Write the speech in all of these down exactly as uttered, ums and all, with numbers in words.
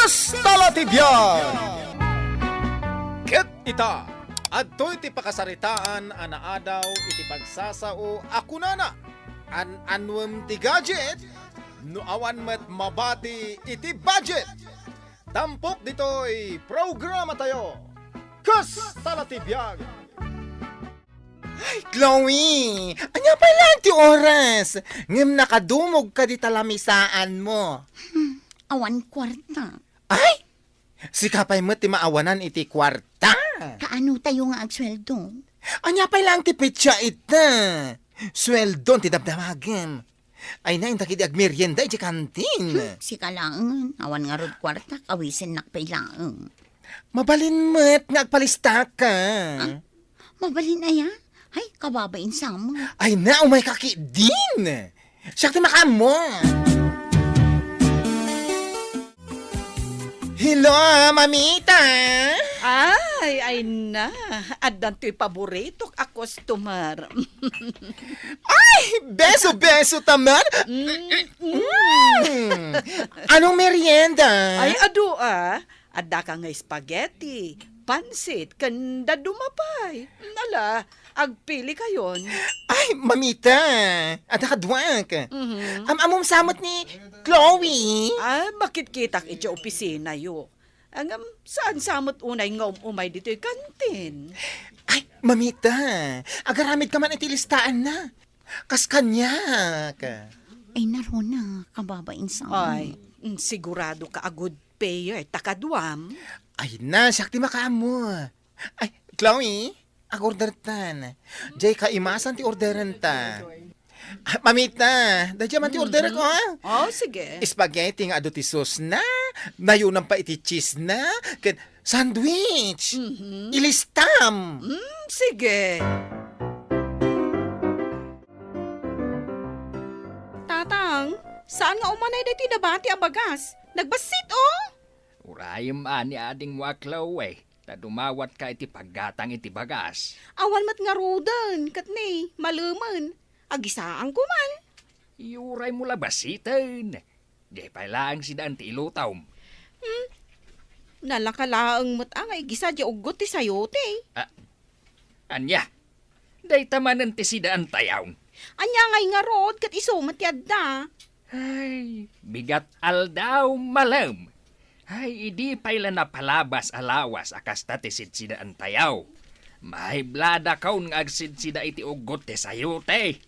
Talatibiag! Ket ita, adtoy ti pakasaritaan a naadaw iti pagsasao a kunana, "An-annuem ti gadget, no awan met mabati iti budget." Tampok ditoy programatayo, Kas Talatibiag. Ay, Chloe! Ania pay laeng ti oras? Ngem nakadumog ka dita lamisaanmo. Hmm, awan kuarta. Ay! Sika pay met ti maawanan iti kuarta. Kaano tayo nga agsueldo? Ania pay laeng ti petsa ita? Sueldon ti dabdabagem. Ay na, inta kidi agmerienda iti kantin. Hmm, sika laengen. Awan ngarud kuarta, kawisennak pay laeng. Mabalin met nga agpalistaka. Ah? Mabalin aya? Ay, kababain sa mo. Ay na, umay ka kidin. Siak ti makaammo. Hello, mamita! Ay, ay na. Addan toy paboritok a customer. Ay, beso-beso taman! Mm, mm. Mm. Anong merienda? Ay, adu, ah. Adda ka nga spaghetti, pansit, ken dadduma pay. Ala, agpili kayon. Ay, mamita! Adda kaduak. Mhm. Am-amom sa met ni Chloe? Ah, makitkitak iti opisinayo. Ngem, saan sa met unay nga um-umay ditoy kantin? Ay, mamita! Agaramid ka man iti listaan na. Kas kaniak. Ay, naruna, kababain sa. Ay, mm, sigurado ka a good payer ta kaduam? Ay na, siak ti makaammo. Ay, Chloe, ag-order tan. Jay, kaimasan ti orderen ta. Ah, mamita, daydiay man ti order ko, ha? Oh, sige. Spaghetti nga adu ti sauce na, nayonan pa iti cheese na, ken sandwich. Mhm. Ilistam. Mm, sige. Tatang, saan nga umanay daytoy nabati a bagas? Nagbassit, oh! Urayem a ni adingmo a Chloe, ta dumawatka iti paggatang iti bagas. Awan met ngaruden, ket ni, malemen. Agisaanko man. Uraymo la bassiten. Di pay laeng sidaan ti ilutaom. Hmm? Nalaka laeng met a nga igisa di uggot ti sayote. Ah, ania? Dayta manen ti sidaan tayaw. Ania ngay ngarud ket isu met ti adda? Ay, bigat aldaw, malem. Ay, idi pay la napalabas a lawas a kasta ti sidsidaan tayaw. Maibladakon nga agsidsida iti uggot ti sayote.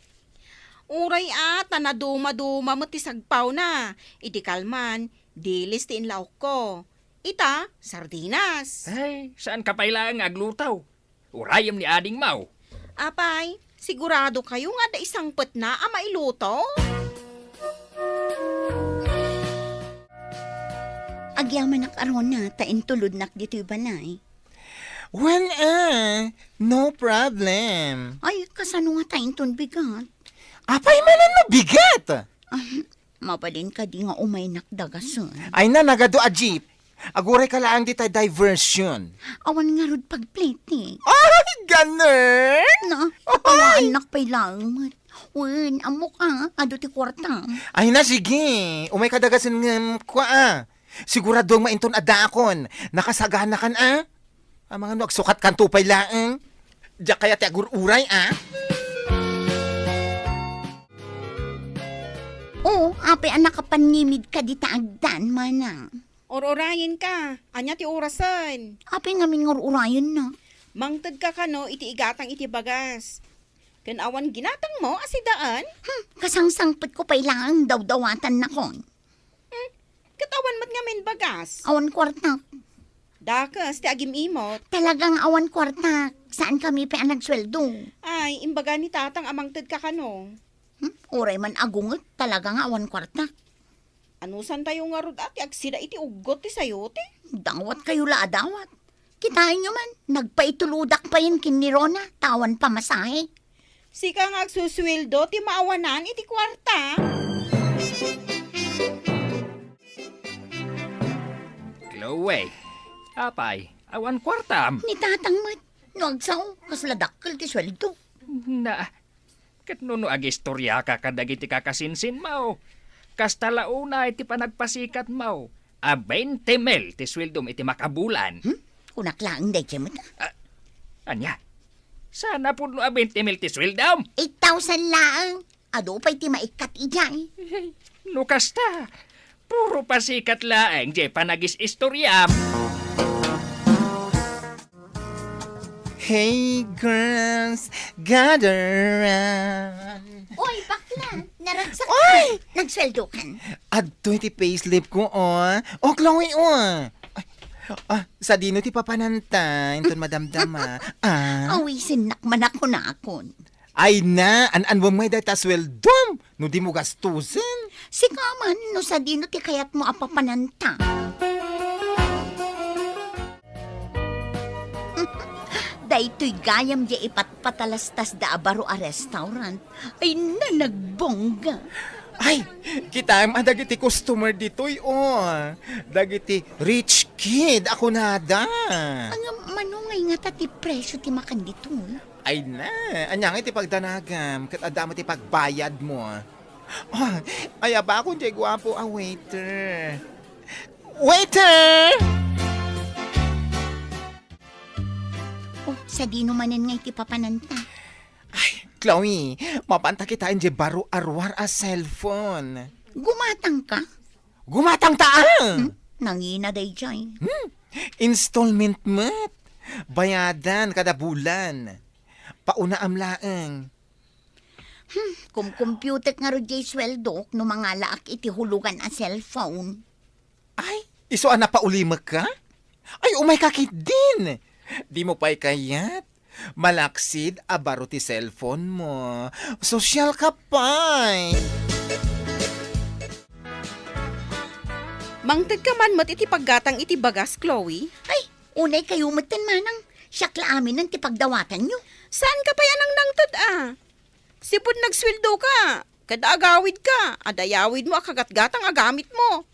Uray a, ta naduma-duma met ti sagpawna. Iti kalman, dilis ti inlaokko. Ita, sardinas. Ay, saan ka pay laeng nga agluto? Urayem ni adingmo. Apay, sigurado kayo nga adda isangpetna a mailuto? Agyamanak arona ta intulodnak ditoy balay. Wen, eh, no problem. Ay, kasano nga ta inton bigat? Apay manen no bigat? Ah, mabalin kadi nga umaynak dagasen? Ay na, nagadu a jeep. Aguray ka laeng dita diversion. Awan ngarud pagplitik. Ay, ganen? Na, awaannak pay laeng met. Wen, ammok a, adu ti kuartam. Ay na, sige. Umay ka dagasen ngem kua a. Siguraduem nga inton addaakon, nakasaganakan a. Amangan no agsukatkanto pay laeng. Diak kayat ti agur-uray a. Oo, apay a nakapannimidka dita agdan, manang. Ur-urayenka. Ania ti orasen? Apay ngamin nga ur-urayennak? Mangtedka kano iti igatang iti bagas. Ken awan ginatangmo a sidaan? Hmm, kasangsangpetko pay laeng dawdawatannakon. Hmm, ket awan met ngamin bagas? Awan kuartak. Dakes ti agim-imot. Talaga nga awan kuartak. Saankami pay a nagsueldo. Ay, imbaga ni tatang a mangtedka kano. Hmm, uray man agunget, talaga nga awan kuartak. Anusantayo ngarud a ti agsida iti uggot ti sayote? Dawatkayo la a dawat. Kitaenyo man, nagpaitulodak payen ken ni Rona, ta awan pamasahe. Sika nga agsusueldo ti maawanan iti kuarta. Chloe, apay, awan kuartam? Ni tatang met, no agsao, kasla dakkel ti sueldo. Na, ket no, no agistoriaka kadagiti kakasinsinmo, kasta la unay ti panagpasikatmo, a twenty mil ti sueldom iti makabulan. Hmm? Kunak laeng daydiay met. Ah, ania? Saan a pudno a twenty mil ti sueldom? Eight thousand laeng. Adu pay ti maikkat idiay. No kasta, puro pasikat laeng diay panagis-istoriam. Hey, girls, gather round. Oy, bakla, naragsak ka. Oy! Nagsueldo kan? Adtoy ti payslip ko, oh. Oh, Chloe, oh. Ay, ah, sadino ti papananta? Inton madamdama. Ah. Awisennak man a kunakon. Ay na, an-anwem ngay dayta sueldom no dimo gastusen. Sika man, no sadino ti kayatmo a papananta? Daytoy gayam diay ipatpatalastasda a baro a restaurant. Ay na, nagbongga. Ay, kitaem a dagiti customer ditoy, oh. Dagiti rich kid a kunada. Ania, mano ngay ngata ti presio ti makan ditoy? Ay na, ania ngay ti pagdanagam, ket adda met ti pagbayadmo. Oh, ay, abakon diay guapo a waiter. Waiter! Oh, sadino manen ngay ti papananta? Ay, Chloe, mapanta kitaen diay baro a ruar a cellphone. Gumatang ka? Gumatang ta, ah! Hmm? Nangina daydiay. Hmm? Installment met. Bayadan kada bulan. Paunaam laeng. Hmm, kumkumpiutek ngarud diay sueldok no mangalaak iti hulugan a cellphone. Ay, isu a napaulimekka? Ay, umayka ketdin. Dimo pay kayat? Malaksid a baro ti cellphone mo. Sosyal ka pay. Mangted ka man met iti paggatang iti bagas, Chloe? Ay, unay kayo metten manang. Siak la aminen ti pagdawatanyo. Saan ka pay a nangnangted, a? Sipud nagsueldo ka, ket agawid ka, adda yawid mo a kagatgatang a gamit mo.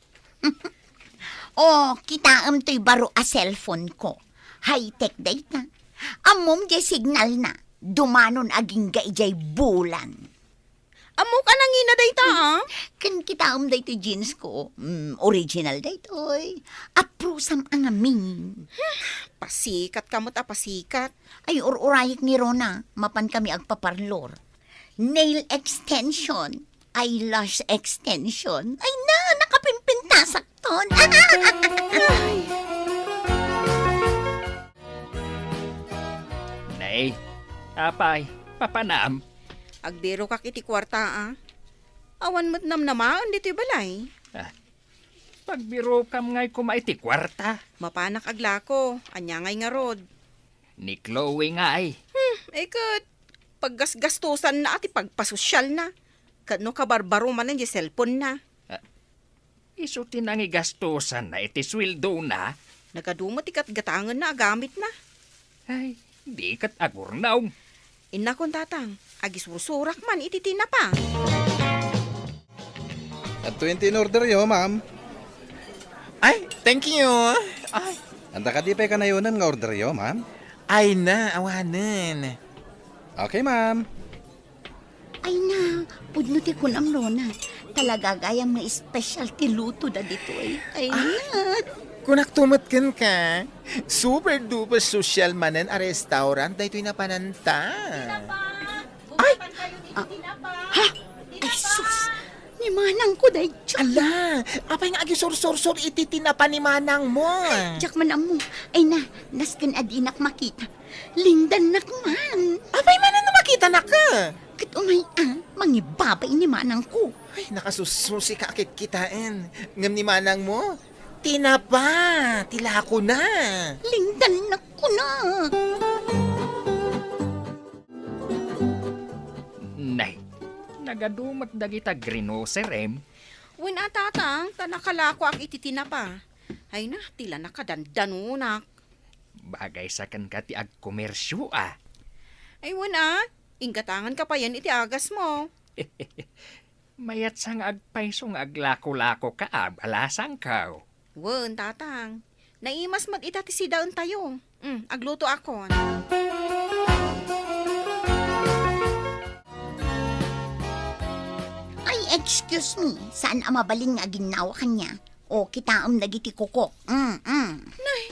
Oh, kitaem toy baro a cellphone ko. High-tech dayta. Ammom diay signal na. Dumanon agingga idiay bulan. Ammok a nangina dayta, ah? Ken kitaem daytoy jeans ko. Mm, original daytoy. Aprusam a ngamin. Pasikat ka met a pasikat. Ay, ur-urayek ni Rona. Mapan kami agpaparlor. Nail extension, eyelash extension. Ay na, nakapimpintasakton. Nay, apay, papanam? Agbirokak iti kuarta, a. Awan met namnamaen ditoy balay. Ah, pagbirokam ngay koma iti kuarta. Mapanak aglako, ania ngay ngarud? Ni Chloe ngay. Hmm, iket, paggasgastosanna a ti pagpasosyalna, ket no kabarbaro manen diay cellphone-na. Ah, isu ti nangigastosanna iti sueldona. Nagadu met ti gatgatangenna a gamitna. Ay, di ket agurnong. Innakon, tatang, agisursurak man iti tinapa. Adtoyen ti in-orderyo, ma'am. Ay, thank you. Ay. Anta kadi pay kanayonan nga orderyo, ma'am? Ay na, awanen. Okay, ma'am. Ay na, pudno ti kunam, Rona. Talaga gayam nga special ti luto da ditoy. Ay na. Kunakto met kenka, super duper social manen a restaurant daytoy napananta. Ay! Ah, ha? Ay, sus! Ni manangko daytoy. Ala, apay nga agisursor-sor iti tinapa ni manangmo? Diak man ammo. Ay na, nasken a dinak makita. Lingdannak man. Apay manen no makitanaka? Ket umay a, mangibabay ni manangko. Ay, nakasussusi ka a kitkitaen. Ngem ni manangmo, tinapa, ti lakona. Lingdannak kuna. Nay, nagadu met dagita grinoserem? Wen a, tatang, ta nakalakoak iti tinapa. Ay na, ti la nakadandanonak. Bagay sa kenka ti agkomersio, a. Ay, wen a, inggatangan ka payen iti agasmo. Mayat sa nga agpayso nga aglako-lako ka, a, balasangko. Wen, tatang. Naimas met ita ti sidaentayo. Mm, aglutoakon. Ay, excuse me. Saan a mabalin nga aginnawa kaniak? O, kitaem dagiti kukok. Mm, mm. Nay,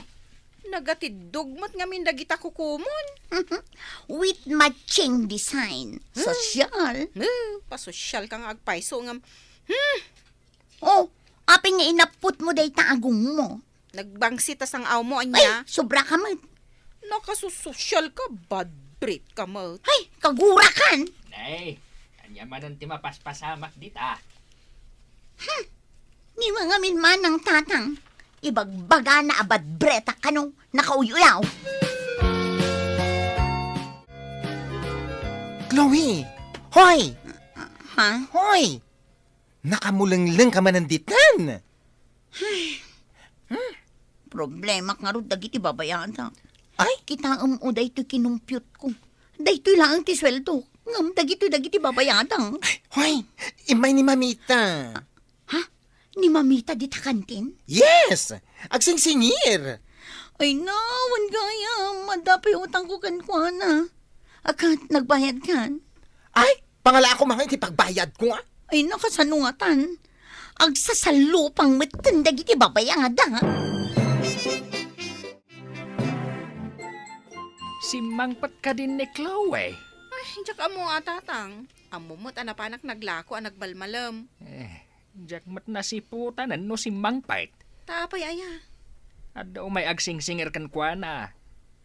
nagatiddog met ngamin dagita kukomon. With matching design. Hmm. Sosyal. Eh, pasosyal ka nga agpayso ngem. Hmm. Oh, apay nga inapputmo dayta agongmo? Nagbangsit a sang-awmo, ania? Ay, sobra ka met. Nakasusosyal ka, bad breath ka met. Ay, kagurakan! Nay, ania manen ti mapaspasamak dita? Hmm. Ni mangamin manang tatang, ibagbagana a bad breath a kano nakauy-uyaw. Chloe! Hoy! Ha? Hoy! Nakamulengleng ka manen ditan! Problema ngarud dagiti babayadak. Ay? Kitaem o daytoy kinumpyutko. Daytoy laeng ti sueldo. Ngem dagitoy dagiti babayadak. Ay, hoy, immay ni Mamita. Ha? Ni Mamita dita kantin? Yes! Agsingsingir! Ay, no, wen gayam. Adda pay utangko kenkuana. Akat, nagbayad kan? Ay, pangalaako man iti pagbayadko, a? Ay, nakasano ngatan? Agsasalupang metten dagiti babayadak. Simmangpet kadin ni Chloe? Ay, diak ammo a, tatang. Ammo met a napanak naglako a nagmalmalem. Eh, diak met nasiputanen no simmangpet. Ta apay aya? Adda umay agsingsingir kenkuana.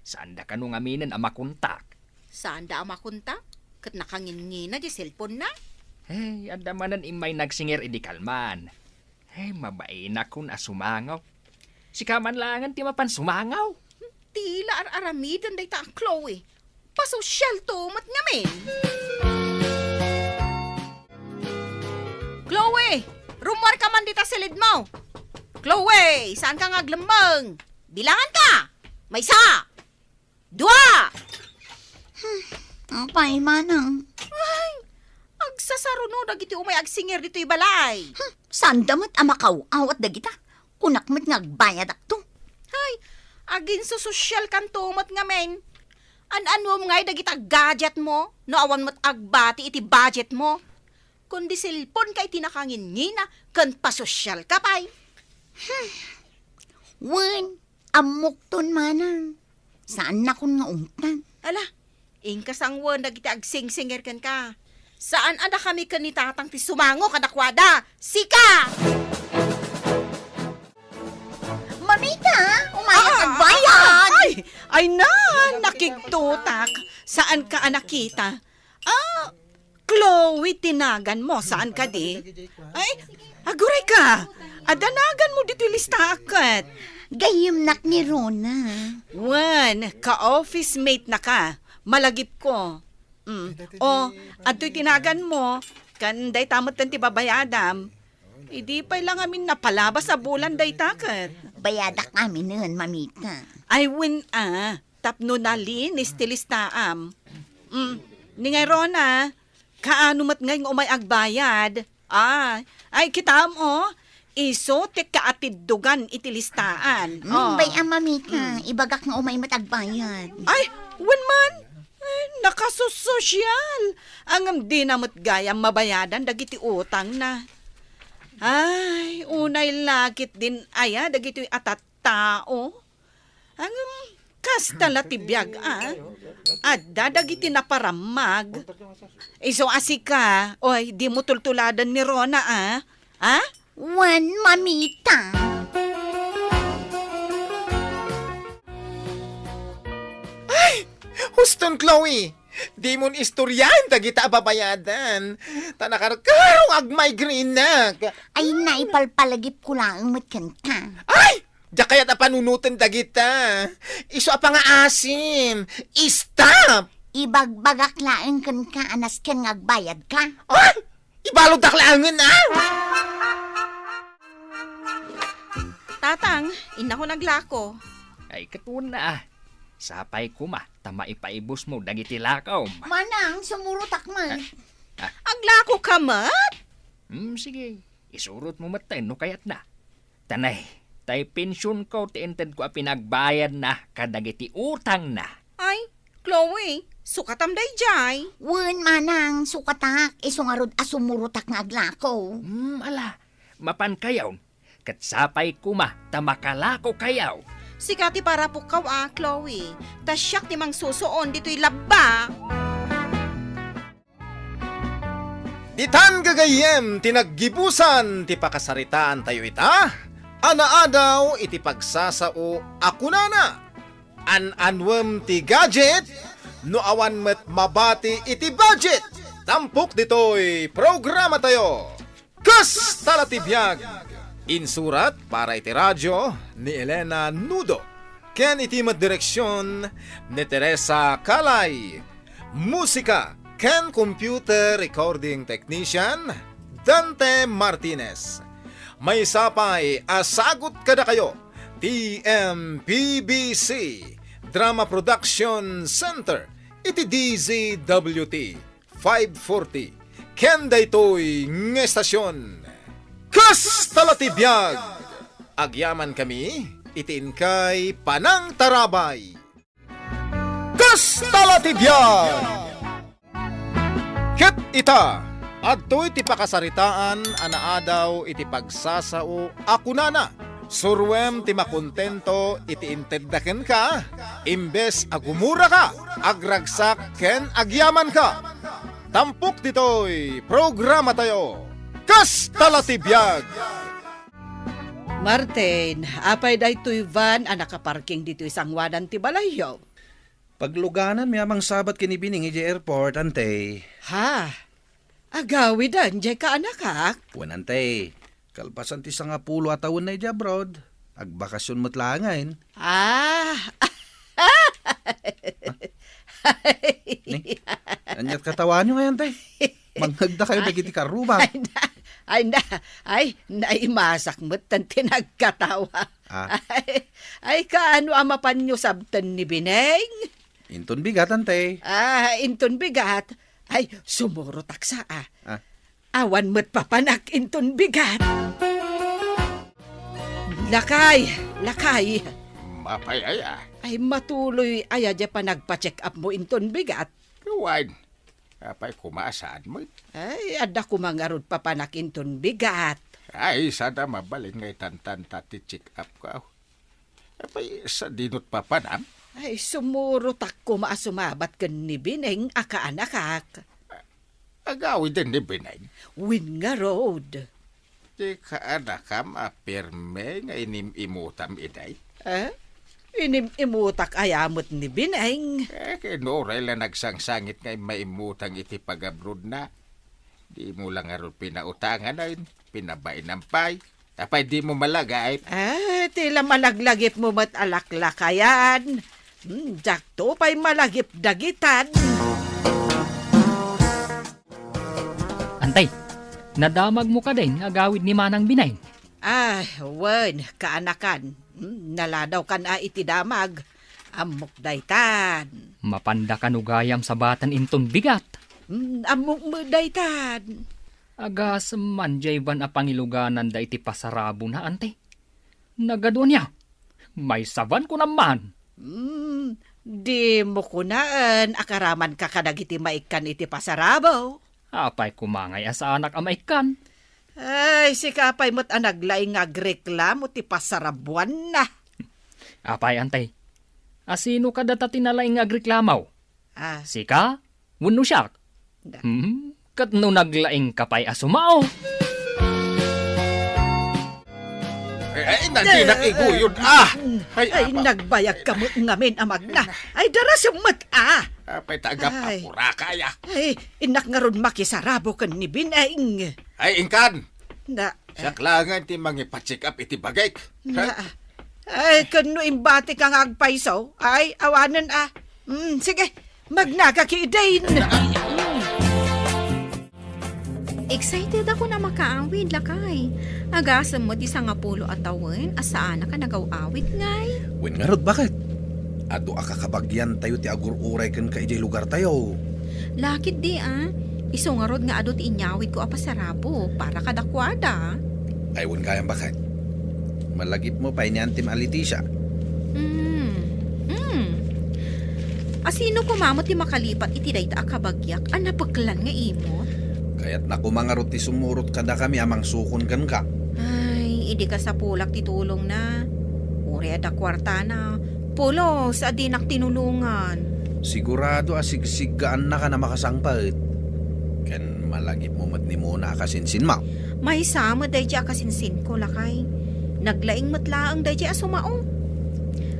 Saanda kano ngaminen a makontak. Saanda a makontak? Ket nakangingina diay cellphone-na? Eh, adda manen immay nagsingir idi kalman. Ay, mabainakon a sumangaw. Sika man laengen ti mapan sumangaw. Ti la ar-aramiden dayta a Chloe. Pasosyalto met ngamin. Chloe, rummuarka man dita silidmo. Chloe, saanka nga aglemmeng? Bilanganka. Maysa. Dua! Hmm, apay, manang? Ay, agsasaruno dagiti umay agsingir ditoy balay. Hmm, saanda met a makaw-awat dagita. Kunak met nga agbayadakto. Ay, aginsusosyalkanto met ngamin. An-anuem ngay dagita gadgetmo no awan met agbati iti budgetmo? Kundi cellphone-ka iti nakangingina ken pasosyalka pay. Hmm. Wen, ammokton manang. Saannakon nga umtan. Ala, inka sanguen dagiti agsingsingir kenka. Saan a dakami ken ni tatang ti sumango kadakuada. Sika! Mamita, umayak agbayad. Ay, ay na, nakigtotak. Saanka a nakita? Ah, Chloe ti naganmo, saan kadi? Ay, agurayka. Adda naganmo ditoy listaak ket. Gayyemnak ni Rona. Wen, ka-office mate-naka. Malagipko. Mm. O, adtoy ti naganmo, ken dayta metten ti babayadam. Idi pay la ngamin napalabas a bulan dayta ket. Bayadak aminen, mamita. Ay, wen a. Tapno nalinis ti listaam. Mm, ni ngay Rona, kaano met ngay nga umay agbayad? Ay, ay, kitaem, o, isu ti kaatiddogan iti listaan. Mm, o. Bay-am, mamita, ibagak nga umay met agbayad. Ay, wen man? Ay, nakasusosyal. Ngem dina met gayam mabayadan dagiti utangna. Ay, unay la ketdin aya dagitoy a tattao. Ngem, kasta la ti biag, a. Adda dagiti naparammag. Isu a sika, oy, dimo tultuladen ni Rona, a. A? Wen, mamita. Ay! Huston, Chloe! Dimon istoryaen dagita a babayadan. Ta nakarkaro nga agmigraineak. Ay, naipalpalagipko laeng met kenka. Ay! Diak kayat a panunoten dagita. Isu a pangaasim. Stop! Ibagbagak laeng kenka a nasken nga agbayadka. Ay! Ibaluddak laengen, a! Tatang, innakon aglako. Ay, ket wen a. Sapay koma ta maipaibusmo dagiti lakawm. Manang, sumurotak man. A, a. Aglakoka met? Hmm, sige. Isurotmo metten no kayatna. Tanay, tay pensionko ti intedko a pinagbayadna kadagiti utangna. Ay, Chloe, sukatam daydiay. Wen, manang, sukatak, isu ngarud a sumurotak nga aglako. Hmm, ala, mapankayon, Ket sapay koma ta makalakokayaw. Sika ti parapukkaw a, Chloe. Ta siak ti mangsusuon ditoy labba. Ditan gagayyem ti naggibusan ti pakasaritaantayo ita, a naadaw iti pagsasao a kunana, an-anuem ti gadget no awan met mabati iti budget. Tampok ditoy programatayo. Kasta la ti biag! Insurat para iti radio ni Elena Nudo, ken iti met direksion ni Teresa Calay. Musika ken computer recording technician, Dante Martinez. Maysa pay a sagut kadakayo ti M P B C, Drama Production Center, iti D Z W T five forty, ken daytoy nga estasion. Kasta la ti biag! Agyamankami iti inkay panangtarabay. Kasta la ti biag! Ket ita, adtoy ti pakasaritaan a naadaw iti pagsasao a kunana, "Suroem ti makontento iti intedda kenka, imbes a gumuraka, agragsak ken agyamanka." Tampok ditoy programatayo, Kasta la ti Biag! Martin, apay daytoy van a nakaparking ditoy sanguanan ti balayyo? Paglugananmi a mangsabat ken ni Bining idiay airport, Ante. Ha? Agawiden diay kaanakak? Wen, Ante. Kalpasan ti sangapulo a tawenna idiay abroad, agbakasyon met laengen. Ah! Ni? Ania't katawayo ngay, Ante? Mangngegdakayo dagiti karrubak. Ay, na, ay, na, ay, naimasak met ti nagkatawa. Ah. Ay, ay, kaano a mapanyo sabten ni Bineng? Inton bigat, Ante. Ah, inton bigat? Ay, sumurotak sa, ah. Ah. Awan met papanak inton bigat. Lakay, lakay. Apay aya? Ay, matuloy aya diay panagpa-check up mo inton bigat? Wen. Apay koma a saan met? Ay, adda koma ngarud papanak inton bigat. Ay, saan a mabalin nga itantanta ti check-up ko. Apay, sadinot papanam? Ay, sumurotak koma a sumabat ken ni Bineng a kaanakak. Agawiden ni Bineng? Wen ngarud. Ti kaanakam a pirme nga inim-imutam idiay? Eh? Inim-imutak aya met ni Bineng? Eh, ken uray la nagsangsangit nga immaimutang iti pag-abroadna. Dimo la ngarud pinautangan, ay pinabainam pay. Apay dimo malagip? Ah, ti la malaglagipmo met a laklakayan. Hmm, diakto pay malagip dagitan. Antay, nadamagmo kadin nga agawid ni Manang Bineng? Ah, wen, kaanakan. Hmm, naladawkan a iti damag. Ammok daytan. Mapanda kano gayam sabaten inton bigat? Hmm, ammok met daytan. Agasem man diay ban a pangilugananda iti pasarabona, Ante? Nagadu ania? Maysa ban kunam man. Hmm, dimo kunaen a karamanka kadagiti maikkan iti pasarabo. Apay koma ngay a saanak a maikkan? Ay, sika pay met a naglaing nga agreklamo ti pasarabuanna. Apay, Ante? A sino kadata ti nalaing nga agreklamo? Ah. Sika? Wenno siak? Da. Hmm? Ket no naglaingka pay a sumao? Ay, ay, nadinak iguyod, ah! Ay, ay, apa? Nagbayagka met ngamin a magna. Ay, darasem met, ah! Apay ta agap-apuraka, ay, ah. Ay, innak ngarud makisarabo ken ni Bineng. Ay, inkan! Na, Siak laengen ti mangipa-check up iti bagik. Na, ay, ken no imbatika nga agpayso, ay, awanen a. Mm, sige, magnagaki idin. Excited ako a makaawid, lakay. Agasem met ti sangapulo a tawen a saanak a nagaw-awid ngay. Wen ngarud, baket? Adu a kakabagiantayo ti agur-uray kenka idiay lugartayo. Lakay di, a. Isu ngarud nga adu ti inyawidko a pasarabo para kadakuada. Ay, wen gayam, baket. Malagipmo pay ni Antim a Leticia. Hmm. Hmm. A sino koma met ti makalipat iti dayta a kabagiak a napeklan nga imot? Kayatna koma ngarud ti sumurot kadakami a mangsukon kenka. Ay, Idi kasapulak ti tulongna, uray adda kuartana, pulos a dinak tinulongan. Sigurado a sigsiggaannaka a makasangpet. Ken malagipmo met ni Mona a kasinsinmo. Maysa met daydiay a kasinsinko, lakay. Naglaing met laeng daydiay a sumao.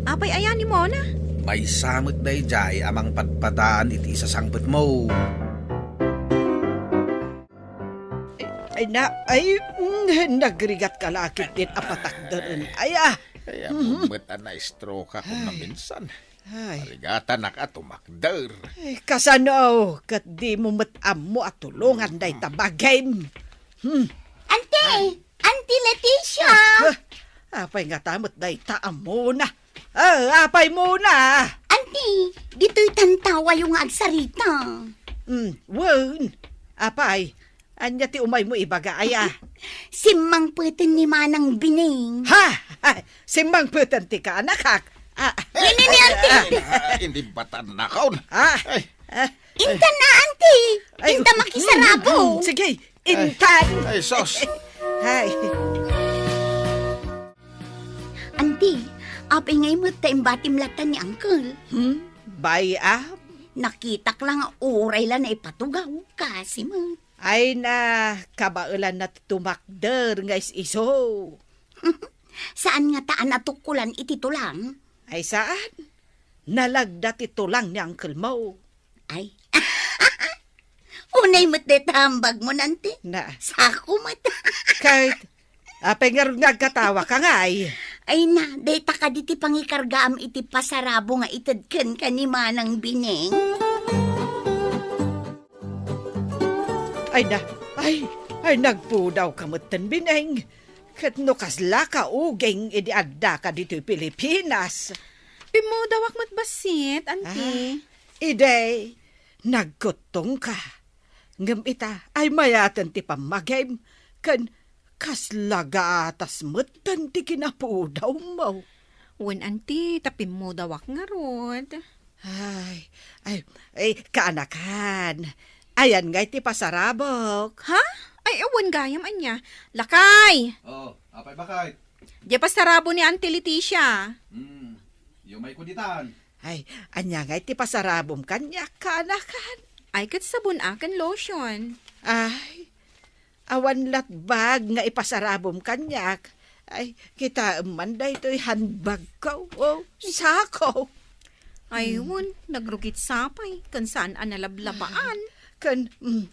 Apay aya ni Mona? Maysa met daydiay a mangpadpadaan iti isasangpetmo. Ay na, ay, mm, nagrigatka la ketdin a patakderen. Ay, ah. Ay, ammom met a na-stroke ako nga minsan. Ay. Narigatanak a tumakder. Ay, kasano, ket dimo met ammo a tulongan dayta bagim. Hmm. Auntie! Auntie Leticia! Ah, apay ngata met dayta a Mona? Ah, apay Mona? Auntie, ditoy tantawayo nga agsarita. Hmm, wen. Apay, ania ti umaymo ibaga, aya? Simmangpeten ni Manang Bining. Ha? Simmangpeten ti kaanakak? Ah, Ini ni Auntie. Ah, ah, hindi batan na kaon. Ah, Ay. Ah, Intan na, Auntie. Ay, Intan makisarabo. Mm, mm, sige, Intan. Ay, sos. Ay. Auntie, apay ngay met ta imbatim latan ni Uncle? Hmm? Bay, ah? Nakitak la nga uray la naipatugaw, kasi met. Ay na, kabaelanna ti tumakder nga is-iso. Saan ngata a natukkolan iti tulang? Ay saan? Nalagda ti tulang ni uncle mo. Ay. Unay met dayta hambagmo, Auntie. Na. Sako met. Ket, apay ngarud nga agkatawaka ngay? Ay na, dayta kadi ti pangikargaam iti pasarabo nga ited kenka ni Manang Bining? Ay na, ay, ay, nagpudawka metten, Bining. Ket no kaslaka uging idi addaka ditoy Pilipinas. Pimmudawak met bassit, Auntie. Ah, idi, nagkuttongka. Ngem ita, ay mayaten ti pammagim, ken kasla gatas metten ti kinapudawmo. Wen, Auntie, ta pimmudawak ngarud. Ay, ay, ay, kaanakan. Ayan ngay ti pasarabok. Ha? Ay, awan gayam ania. Lakay! Oh, apay bakay? Diay pasarabo ni Auntie Leticia. Hmm, yumayko ditan. Ay, ania ngay ti pasarabom kaniak, kaanakan? Ay, ket sabon a ken lotion. Ay, awan latbag nga ipasarabom kaniak. Ay, kitaem man daytoy handbagko. Oh, sako. Ay, wen, nagrugit sapay, ken saan a nalablabaan. Ken, mm,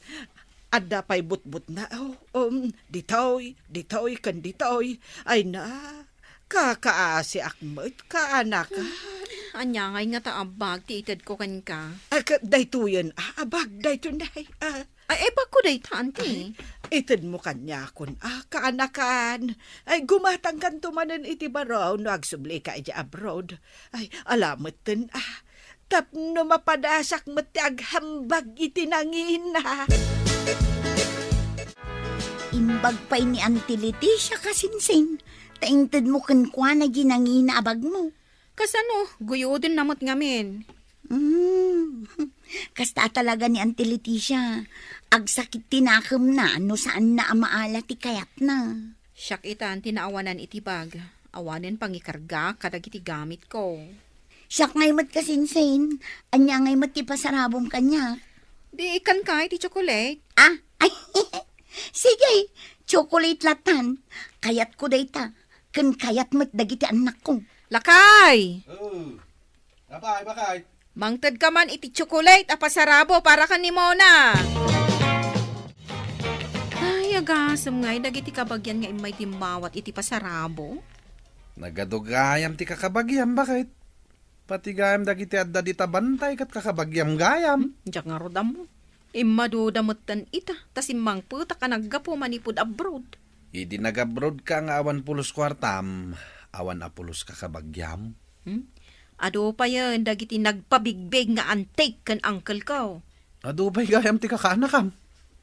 adda pay butbutna. Oh, um, ditoy, ditoy, ken ditoy. Ay na, kakaasiak met, kaanakan. Ania ngay ngata a bag ti itedko kenka? Ah, ka-, daytoyen, ah, a bag, daytoy, nay. Ah, Ay, ay, bag ko dayta, Auntie. Ay, itedmo kaniakon, ah, kaanakan. Ay, gumatangkanto manen iti baro no agsublika iti abroad. Ay, alameten, ah, tapno mapadasak met ti aghambag iti nangina. Imbag pay ni Auntie Leticia, kasinsin, ta intedmo kenkuana di nangina a bagmo. Kasano, guyodenna met ngamin. Hmm. Kasta a talaga ni Auntie Leticia. Agsakit ti nakemna no saanna a maala ti kayatna. Siak ita ti naawanan iti bag. Awanen pangikarga kadagiti gamitko. Siak ngay met kasinsin. Ania ngay met ti pasarabom kaniak? Di ikkan kay ti chocolate? Ah? Ay, sige, chocolate latan. Kayatko dayta. Ken kayat met dagiti annakko. Lakay! Oh, apay, bakay? Mangtedka man iti tsokolate a pasarabo para ken ni Mona. Ay, agasem ngay dagiti kabagian nga immay timmawat iti pasarabo. Nagadu gayam ti kakabagiam, bakay? Pati gayam dagiti adda dita bantay ket kakabagiam gayam. Hmm, diak ngarud ammo. Immaduda metten ita, ta simmangpetak a naggapu manipud abroad. Idi nagabroad ka nga awan pulos kuartam, awan a pulos kakabagiam. Hmm? Adu payen dagiti nagpabigbig nga antik ken uncle ko. Adu pay gayam ti kakaanakam.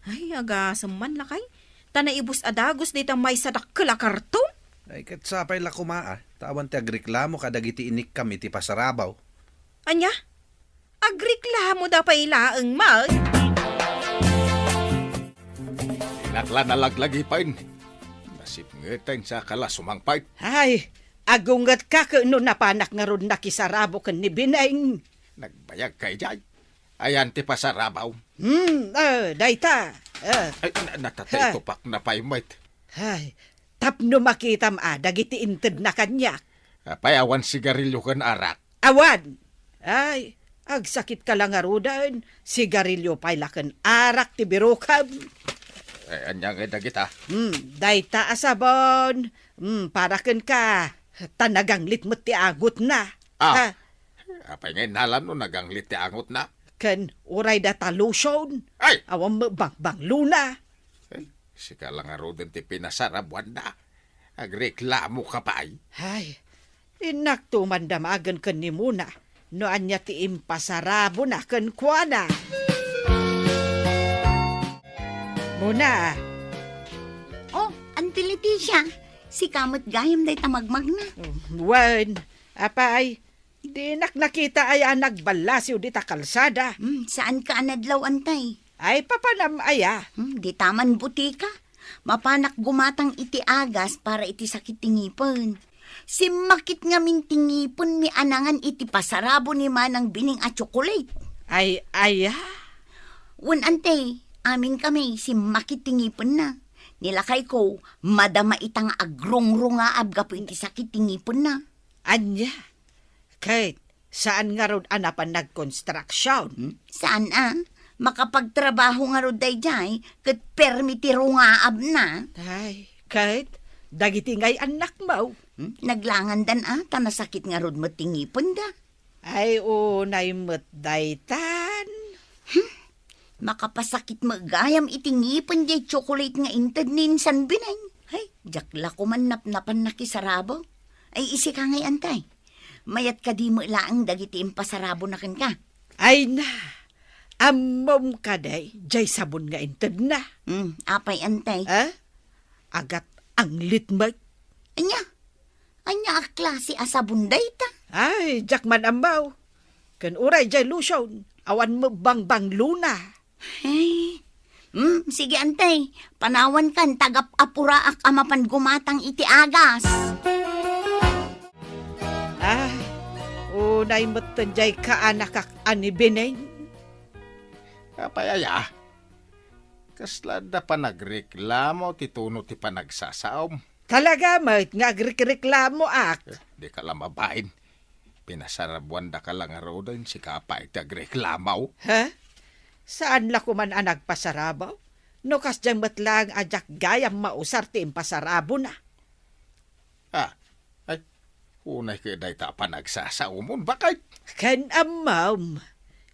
Ay, agasem man lakay. Ta naibus a dagus dita maysa dakkel a karton. Ay, ket sapay la koma, ah, ta awan ti agreklamo kadagiti inikkam iti pasarabaw. Ania? Agreklamoda pay laeng met? Dinak la nalaglagipen. Sipngeten sa kala sumangpet. Ay, agungetka ket no napanak ngarud nakisarabo ken ni Bineng. Nagbayagka idiay. Ayan ti pasarabaw. Hmm, eh, dayta. Eh. Ay, na-, natataitupak na pay met. Ay, tapno makitam a dagiti intedna kaniak. Apay, awan sigarilio ken arak? Awan. Ay, agsakit ka la ngaruden. Sigarilio pay la ken arak ti birukam. Eh, ania ngay dagita? Hmm, dayta a sabon. Hmm, para kenka. Ta naganglit met ti agutna. Ah. Ha? Apay nga innalam no naganglit ti angutna? Ken uray data lotion. Ay! Awan met bangbanglona. Eh, sika la ngaruden ti pinasarabuanda. Agreklamo ka pay. Ay, innak tuman damagen ken ni Mona no ania ti impasarabona kenkuana. Mona. Oh, Auntie Leticia, sika met gayam dayta magmagna. Wen, apay, dinak nakita aya a nagballasiw dita kalsada. Hmm, saanka a nadlaw, Antay? Ay, papanam aya? Hmm, dita man butika. Mapanak gumatang iti agas para iti sakit ti ngipen. Simmakit ngamin ti ngipenmi a nangan iti pasarabo ni Manang Bining a tsokolate. Ay, aya? Wen, Antay, amin kami, simmakit ti ngipenna. Ni lakayko, madama ita nga agrongrungaab gapu iti sakit ti ngipenna. Ania? Ket saan ngarud a napan nagkonstruksion? Hmm? Saan a? Makapagtrabaho ngarud daydiay, ket permi ti rungaabna. Ay, ket dagiti ngay annakmo? Hmm? Naglangandan a, ta nasakit ngarud met ti ngipenda. Ay, unay met daytan. Hmm? Makapasakit met gayam iti ngipen diay tsokolate nga inted ni Insan Bineng. Ay, diak la koman napnapan nakisarabo. Ay, isika ngay, Antay. Mayat kadi met laeng dagiti impasarabona kenka? Ay na, ammom kadi, diay sabon nga intedna. Hmm, apay, Antay? Eh? Agat-anglit met. Ania? Ania a klase a sabon dayta? Ay, diak man ammo. Ken uray diay lotion, awan met bangbanglona. Ay, hmm, sige, Antay. Panawankan ta agap-apuraak a mapan gumatang iti agas. Ay, unay metten diay kaanakak a ni Bineng. Apay aya? Kasla adda panagreklamo ti tuno ti panagsasaom? Talaga met nga agrekreklamoak. Eh, dika la mabain. Pinasarabuandaka la ngaruden, sika pay ti agreklamo. Ha? Saan la koman a nagpasarabo? No kasdiay met laeng a diak gayam mausar ti impasarabona. Ah, ay, unay ket dayta a panagsasaomon, baket? Ken ammom,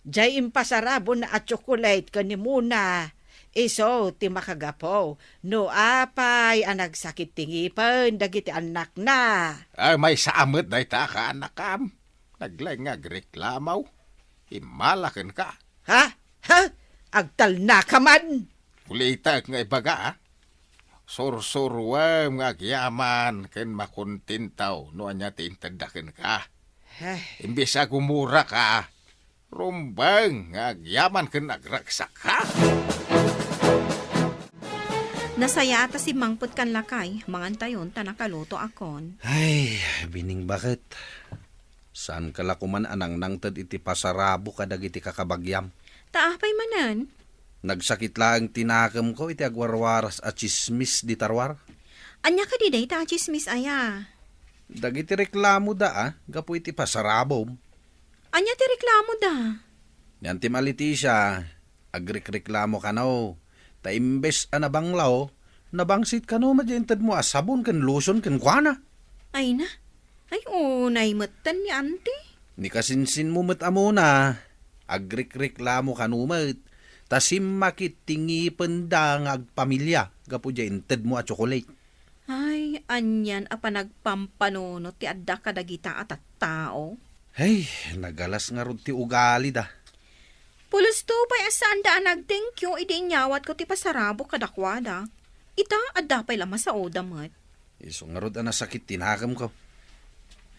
diay impasarabona a tsokolate ken ni Mona, isu ti makagapu no apay a nagsakit ti ngipen dagiti annakna. Ay, maysa a met dayta a kaanakam. Naglaing nga agreklamo. Immala kenka. Ha? Ha? Agtalnaka man? Ulitek nga ibaga, a? Sursuruem nga agyaman ken makontentaw no ania ti intedda kenka. Ay. Imbes a gumuraka, rumbeng nga agyaman ken agragsakka. Nasayaat a simmangpet kan lakay, mangantayon ta nakalutoakon. Ay, Bining, baket. Saanka la koman a nangnangted iti pasarabo kadagiti kakabagiam. Ta apay manen? Nagsakit laeng ti nakemko iti agwarwaras a tsismis dita ruar. Ania kadi dayta a tsismis aya? Dagiti reklamoda a gapu iti pasarabom. Ania ti reklamoda? Ni Antim a Leticia, agrikreklamo kano, ta imbes a nabanglaw, nabangsit kano met diay intedmo a sabon ken lotion kenkuana. Ay na. Ay, unay metten ni Anti. Ni kasinsinmo met a Mona, agrikreklamo kano met, ta simmakit ti ngipenda nga agpamilia gapu diay intedmo a tsokolate. Ay, anian a panagpampanunot ti adda kadagita a tattao? Ay, nagalas ngarud ti ugalida. Pulos to pay a saanda a nag-thank you idi inyawatko ti pasarabo kadakuada. Ita, adda pay la masaoda met. Isu ngarud a nasakit ti nakemko.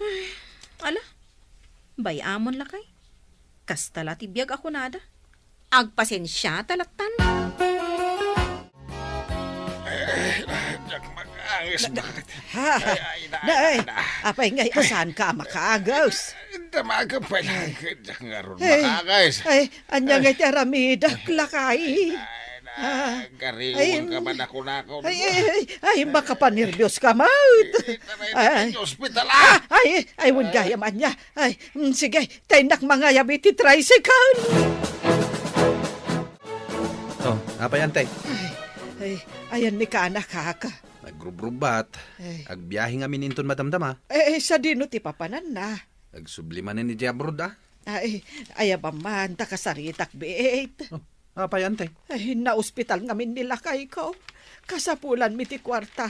Ay, ala, bay-amon lakay. Kasta la ti biag a kunada. Agpasensiata lattan. Diak maga. Ay, sus, bakit? Ha? Ay, ay, na, Nay, na, na. Apay ngay, asanka a makaagas? Damagan pay lang, Ay. Ngarud Ay, makaagas. Ay, anya Ay. ngay ti aramidak, lakay? Ay, na, Ah. gariwan Ay, ka man ako, nako. Ay, ay, ay, ay, makapanerbios ka, Mat. Ay, taray, Ay. taray, ospital, ah. Ah, ay, ay, wen gayam, anya. Ay, mm, sige, ta innak mangayab iti tricycle. Oh, apay, Ante? Ay, ay, ayan ni kanak, kaka. Nagrubrubat. Ay. Agbiahe ngamin inton madamdama. Eh, eh, sadino ti papananna? Agsubli manen idiay abroad, ah. Ay, ayabam man, ta kasaritak, biit. Oh, apay, Ante? Ay, naospital ngamin ni lakayko. Kasapulanmi ti kuarta.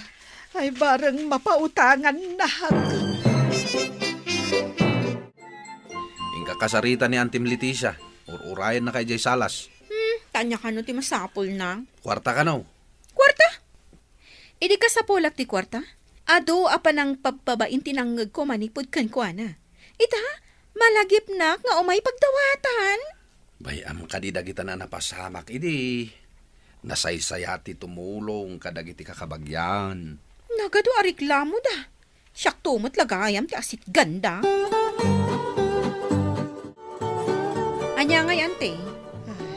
Ay, bareng mapautangannak. Inka kasarita ni Antim Leticia. Ur-urayennaka idiay salas. Hmm, ania kano ti masapulna? Kuarta kano? Kuarta? Idi kasapulak ti kuarta, adu a panangpabpabain ti nangngegko manipud kenkuana. Ita, malagipnak nga umay pagdawatan. Bay-am kadi dagita a napasamak idi nasaysayaat ti tumulong kadagiti kakabagian. Nagadu a reklamoda. Siakto met la gayam ti asitganda. Ania ngay, Ante?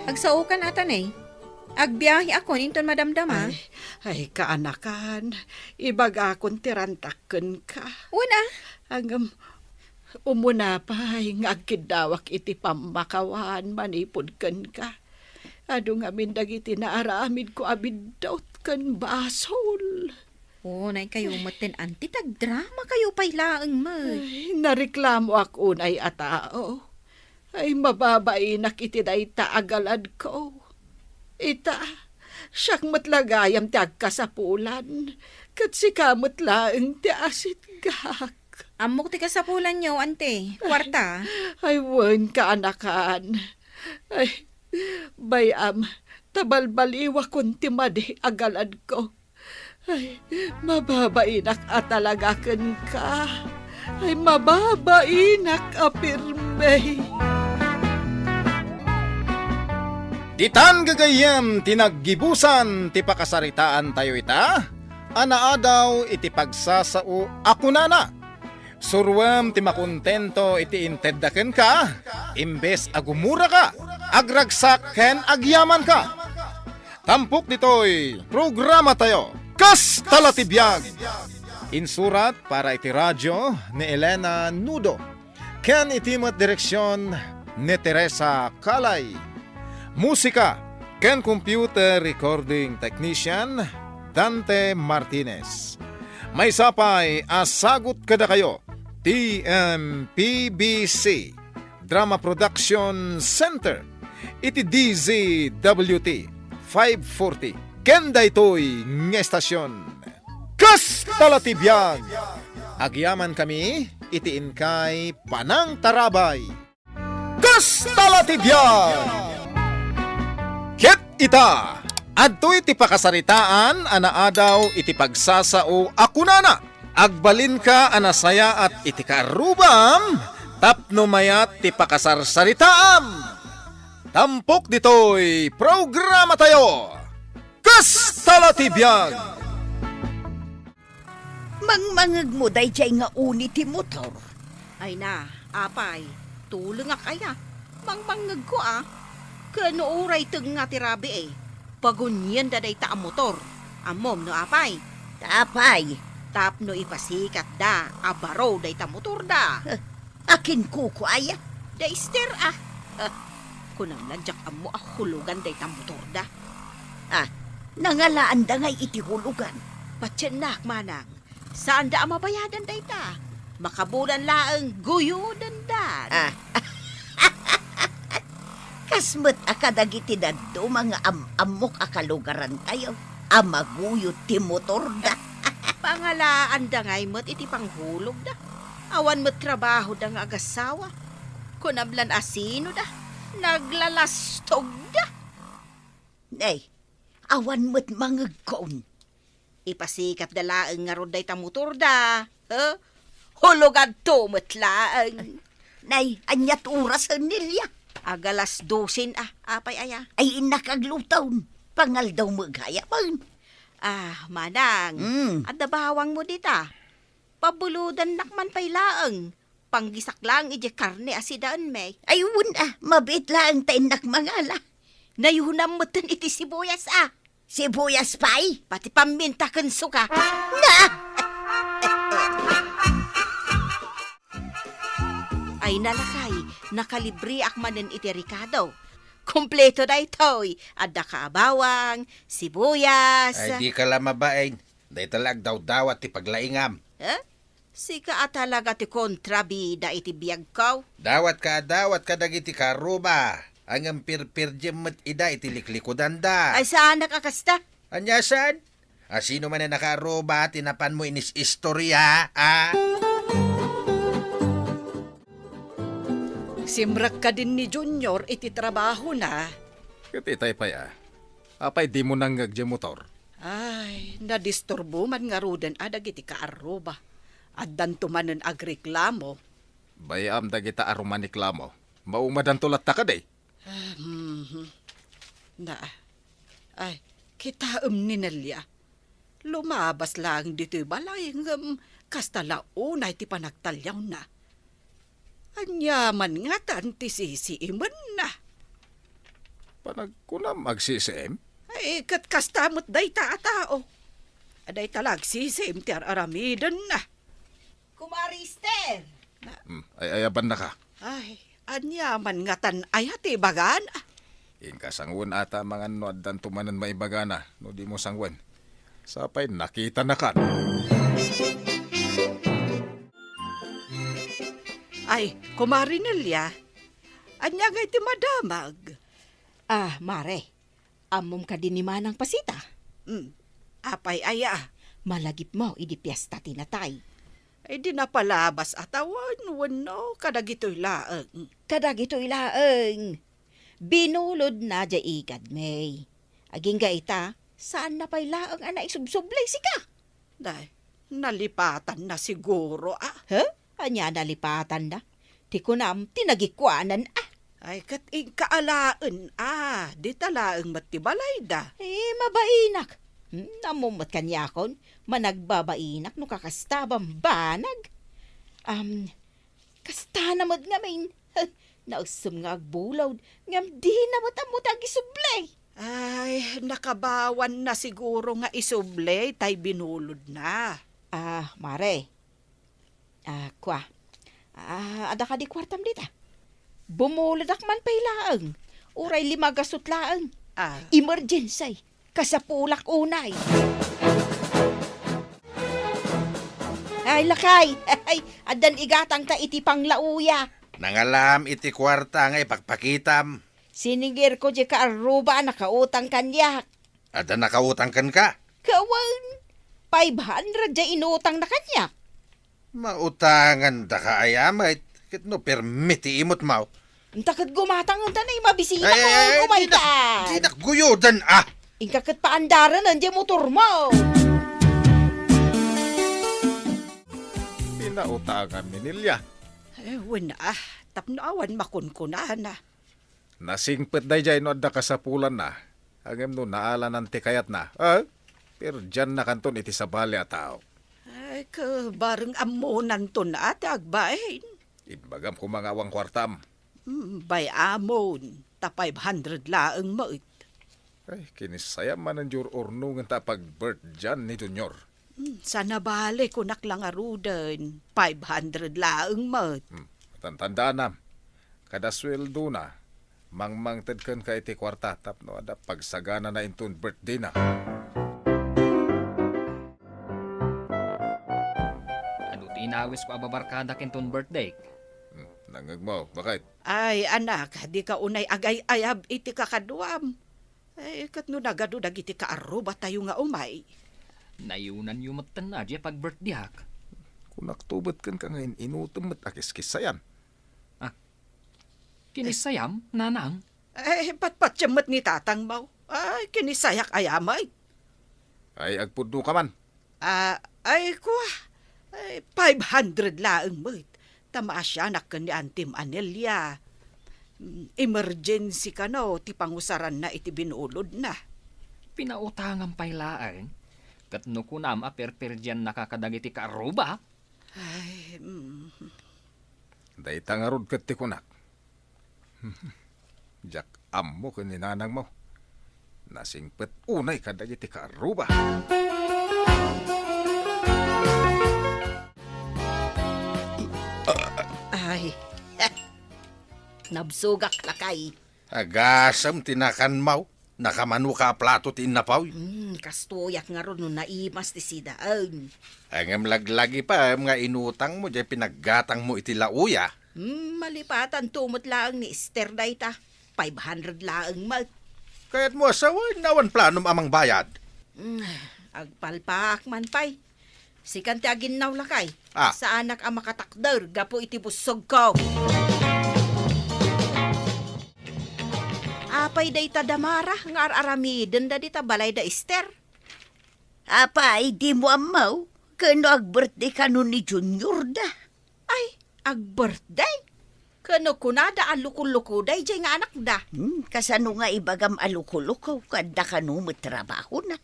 Agsaokan ata, ne? Agbiaheakon inton madamdama. Ay, ay, kaanakan, ibagakon ti rantak kenka. Wen a? Ngem, umuna pay nga agkiddawak iti pammakawan manipud kenka. Adu ngamin dagiti naaramidko a biddut ken basol. Unay kayo met ten, Ante, ta agdramakayo pay laeng met. Ay, nareklamoak unay a tao. Ay, mababainak iti dayta a galadko. Ita, siak met la gayam ti agkasapulan, ket sika met laeng ti asitgak. Ammok ti kasapulanyo, Ante. Kuarta. Ay, wen, kaanakan. Ay, bay-am, ta balbaliwakon ti madi a galadko. Ay, mababainak a talaga kenka. Ay, mababainak a pirme. Ditan gagayyem ti naggibusan ti pakasaritaantayo ita, a naadaw iti pagsasao a kunana, Suroem ti makontento iti intedda kenka, imbes a gumuraka, agragsak ken agyamanka. Tampok ditoy programatayo, Kasta la ti Biag. Insurat para iti radio ni Elena Nudo, ken iti met direksion ni Teresa Calay. Musika ken computer recording technician, Dante Martinez. Maysa pay a sagut kadakayo ti M P B C Drama Production Center iti D Z W T five forty ken daytoy nga estasion. Kasta la ti biag! Agyamankami iti inkay panangtarabay. Kasta la ti biag! Ket ita, adtoy ti pakasaritaan a naadaw iti pagsasao a kunana, "Agbalinka a nasayaat iti kaarrubam tapno mayat ti pakasarsaritaam." Tampok ditoy programatayo, Kasta la ti biag! Mangmangegmo daydiay nga uni ti motor? Ay na, apay, tulengak aya. Mangmangngegko a. Ken no uray tengnga ti rabii, pagunienda dayta a motor. Ammom no apay? Apay? Tapno ipasikatda a baro dayta motorda. Akin kukuaya? Da Ester a. Kunam la diak ammo a hulogan dayta motorda. Ah, nangalaanda ngay iti hulogan? Patiennak, manang. Saanda a mabayadan dayta. Makabulan laeng guyodendan. Ah. Kas met a kadagiti dadduma nga am-ammok a kalugarantayo a maguyod ti motorda. Pangalaanda ngay met iti panghulogda. Awan met trabahoda nga agasawa. Kunam lan asinoda, naglalastogda. Nay, awan met mangegkon. Ipasikatda laeng ngarud dayta motorda. Huh? Huloganto met laeng. Nay, aniat orasen, Nelia? Agalas dosen a, apay aya? Ay, innak agluton. Pangaldaw met gayamen. Ah, manang, Mm. adda bawangmo dita. Pabulodannak man pay laeng. Panggisak laeng idiay karne a sidaenmi. Ay, wen a, mabiit laeng ta innak mangala. Nayunam metten iti sibuyas a. Sibuyas pay? Pati paminta ken suka. Na! Ay, nalakay, nakalibriak manen iti rekado. Kompleto daytoy. Adda ka a bawang, sibuyas. Ay, dika la mabain. Dayta la agdawdawat ti paglaingam. Eh? Sika a talaga ti kontrabida iti biagko. Dawatka a dawatka dagiti kaarruba, ngem pirpirdiam met ida iti liklikudanda. Ay, saanak a kasta. Ania saan? A, sino man a nakaarruba ti napanmo inis-istorya, a? Simrek kadin ni Junior iti trabahona. Ket itay pay a. Apay dimo nangngeg diay motor? Ay, nadisturbo man ngaruden a dagiti kaarruba. Addanto manen agreklamo. Bay-am dagita a rumaniklamo. Maumadanto latta kadi? Ah, mhm. Na, ay, kitaem ni Nelia. Lumabas laeng ditoy balay, ngem kasta la unay ti panagtaliawna. Ania man ngatan ti sisiimenna? Panagkunam agsisiim? Ay, ket kasta met dayta a tao. Dayta la agsisiim ti ar-aramidenna. Kumari Ester! Hmm, ay-ayabanna ka. Ay, ania man ngatan aya ti ibagana? Inka sanguen ata mangan no addanto manen maibagana, no dimo sanguen. Sapay nakitanakan. Ay, Kumari Nelia, ania ngay ti madamag? Ah, Mare, ammom kadi ni Manang Pasita? Hmm, apay aya? Malagipmo idi piesta ti natay. Ay, di napalabas a tawen wenno kadagitoy laeng? Kadagitoy laeng. Binulodna diay igadmi. Agingga ita, saanna pay laeng a naisubsublay sika. Day, nalipatanna siguro, a. He? Ania nalipatanna? Ti kunam, ti nagikuanan, a. Ay, ket inka alaen, a. Dita laeng met ti balayda. Eh, mabainak. Hmm, ammom met kaniakon, managbabainak no kakasta bambanag. Am, kastana met ngamin. Naessem nga agbulod, ngem dina met ammo ti agisublay. Ay, nakabawanna siguro nga isublay tay binulodna. Ah, Mare. Ah, kua. Ah, adda kadi kuartam dita? Bumulodak man pay laeng. Uray lima gasut laeng. Ah. Emergency. Kasapulak unay. Ay, lakay! Ay, addan igatangta iti panglauya. Nangalam iti kuarta nga ipakpakitam. Siningirko diay kaarruba a nakautang kaniak. Adda nakautang kenka? Kawen, five hundred diay inutangna kaniak. Mautangandaka aya met, ket no permi ti imutmo. Inta ket gumatang, inta nay mabisita ko, ay, ay, ay, gumaytan. Dinak, dinak guyodan, a. Inka ket paandaranen diay motormo. Pinautangam ni Nelia. Eh, wen, a, tapno awan makunkunana. Nasingpet daydiay no adda kasapulanna, ngem no naalanan ti kayatna, a, perdiannakanton iti sabali a tao. Ay, ket bareng ammonanton a ti agbain. Imbagam koma nga awan kuartam. Hmm, bay-amon, ta five hundred laeng met. Ay, kinisayam manen diay ur-urnongen ta pag-birthday ni Junior. Hmm, sana bale, kunak la ngaruden, five hundred laeng met. Hmm, tantandaanam, kada sueldona, mangmangted kenka iti kuarta tapno adda pagsaganana inton birthday-na. Adu ti inawisko a babarkadak inton birthday. Hmm, nangngegmo, baket? Ay, anak, dika unay agay-ayab iti kakaduam. Ay, ket no nagadu dagiti kaarrubatayo nga umay. Nayunanyo metten a diay pag-birthday-ak. Kunakto met kenka nga in-inutem met a kiskissayan. Ah, kinisayam, nanang? Ay, patpatiem met ni tatangmo. Ay, kinisayak aya met. Ay, agpudno ka man. Ah, ay, kua. Ay, five hundred laeng met. Ta maasianak ken ni Antim Anelia. Mm, emergency kano ti pangusaranna iti binulodna. Pinautangam pay laeng. Ket no kunam a perperdiannaka kadagiti kaarruba? Ay, mm. Dayta ngarud ket ti kunak. Diak ammo ken ni nanangmo. Nasingpet unay kadagiti kaarruba. Ay, nabsogak lakay. Agasem ti nakanmaw. Nakamanoka a plato ti innapaw. Hmm, kastoyak ngarud no naimas ti sidaen. Ngem laglagipem nga inutangmo diay pinaggatangmo iti lauya. Hmm, malipatan to met laeng ni Ester dayta. Five hundred laeng met. Kayatmo a sawen, awan planom a mangbayad? Hmm, agpalpaak man pay. Sikan ti aginnaw lakay. Ah. Saanak a makatakder gapu iti bussogko. Apay dayta da Mara nga ar-aramidenda dita balay da Ester? Apay, dimo ammo? Ken no ag-birthday kano ni Junior da? Ay, ag-birthday? Ken no kunada a lukoluko daydiay nga anakda? Hmm, kasano nga ibagam a lukoluko? Adda kano met trabahona?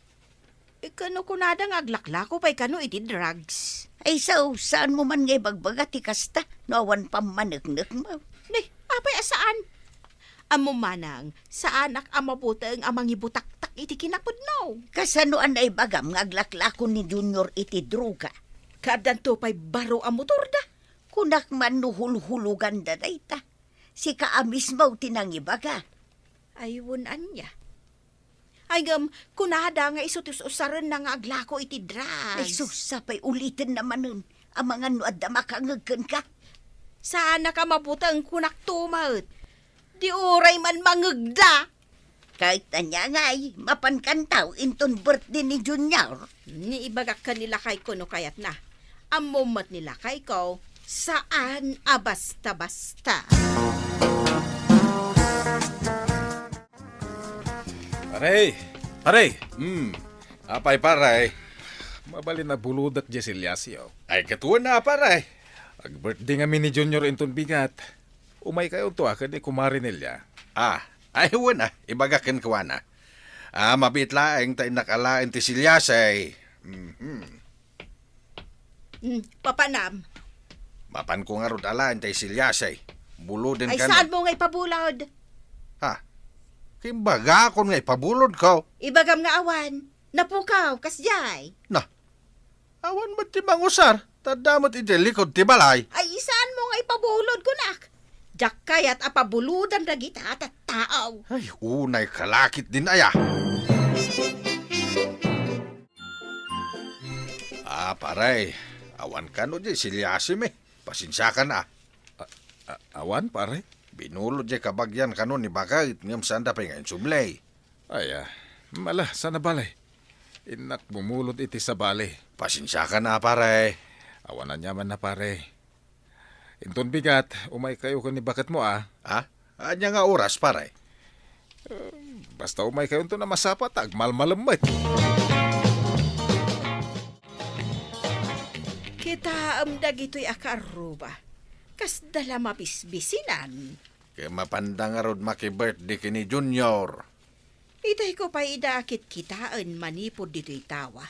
Eh, ken no kunada nga aglaklako pay kano iti drugs? Ay, sao, saanmo man nga ibagbaga ti kasta no awan pammaneknekmo? Ni, apay a saan? Ammom manang, saanak a mabuteng a mangibutaktak iti kinapudno. Kasano a naibagam nga aglaklako ni Junior iti droga? Kaaddanto pay baro a motorda. Kunak man no hulhuloganda dayta. Sika a mismo ti nangibaga. Ay, wen ania? Ay, ngem, kunada nga isu ti us-usarenna nga aglako iti drugs. Ay, sus, sapay ulitenna manen. Amangan no adda makangeg kenka. Saanak a mabuteng, kunakto met. Di uray man mangegda. Ket ania ngay, mapankanto inton birthday ni Junior? Ni ibagak ken ni lakayko no kayatna. Ammom met ni lakayko, saan a basta-basta. Pare! Pare! Hmm. Apay, pare? Mabalin a bulodek diay siliasyo. Ay, ket wen a, pare. Ag-birthday ngamin ni Junior inton bigat. Umaykayonto a ken ni Kumare Nelia. Ah, ay, wen a, ibagak kenkuana. Ah, mabiit laeng ta innak alaen ti siliasay. Mhm. Hmm, papanam. Mapanko ngarud alaen ti siliasay. Buloden. Ay, kano? Saanmo nga ipabulod? Ha? Imbagakon nga ipabulodko. Ibagam nga awan. Napukaw, kasdiay. Na, awan met ti mangusar, ta adda met idiay likod ti balay. Ay, saanmo nga ipabulod, kunak? Diak kayat a pabulodan dagita a tattao. Ay, unay kalakit din aya. Ah, pare, awan kano diay siliasimi. Pasensiakan a. A-, a-, awan, pare? Binulod diay kabagian kano ni baket, ngem saanda pay nga insubli. Ay, ah, mala, saan a bale? Innak bumulod iti sabali. Pasensiakan a, pare. Awan aniamanna, pare. Inton bigat, umaykayo ken ni baketmo, a. Ha? Ania nga oras, pare? Eh, basta umaykayonto a masapa ta agmalmalem met. Kitaem dagitoy a kaarruba. Kasda la mabisbisinan. Ket mapanda ngarud maki-birthday ken ni Junior. Itayko pay ida a kitkitaen manipud ditoy tawa.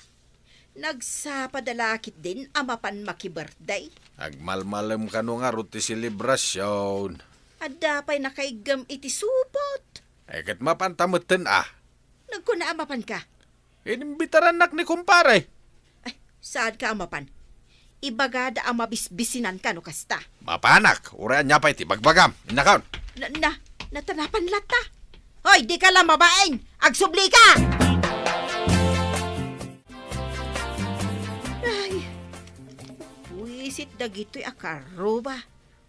Nagsapada la ketdin a mapan maki-birthday. Agmalmalem kano ngarud ti selebrasyon. Adda pay nakaiggem iti supot. Ay, ket mapanta metten a. Nagkuna a mapanka. Inimbitarannak ni kumpare. Ay, saanka a mapan? Ibagada a mabisbisinan ka no kasta. Mapanak, uray ania pay ti bagbagam. Innakon. Na, na, natanapan latta. Hoy, dika la mabain! Agsubli ka! Ay, buisit dagitoy a kaarruba.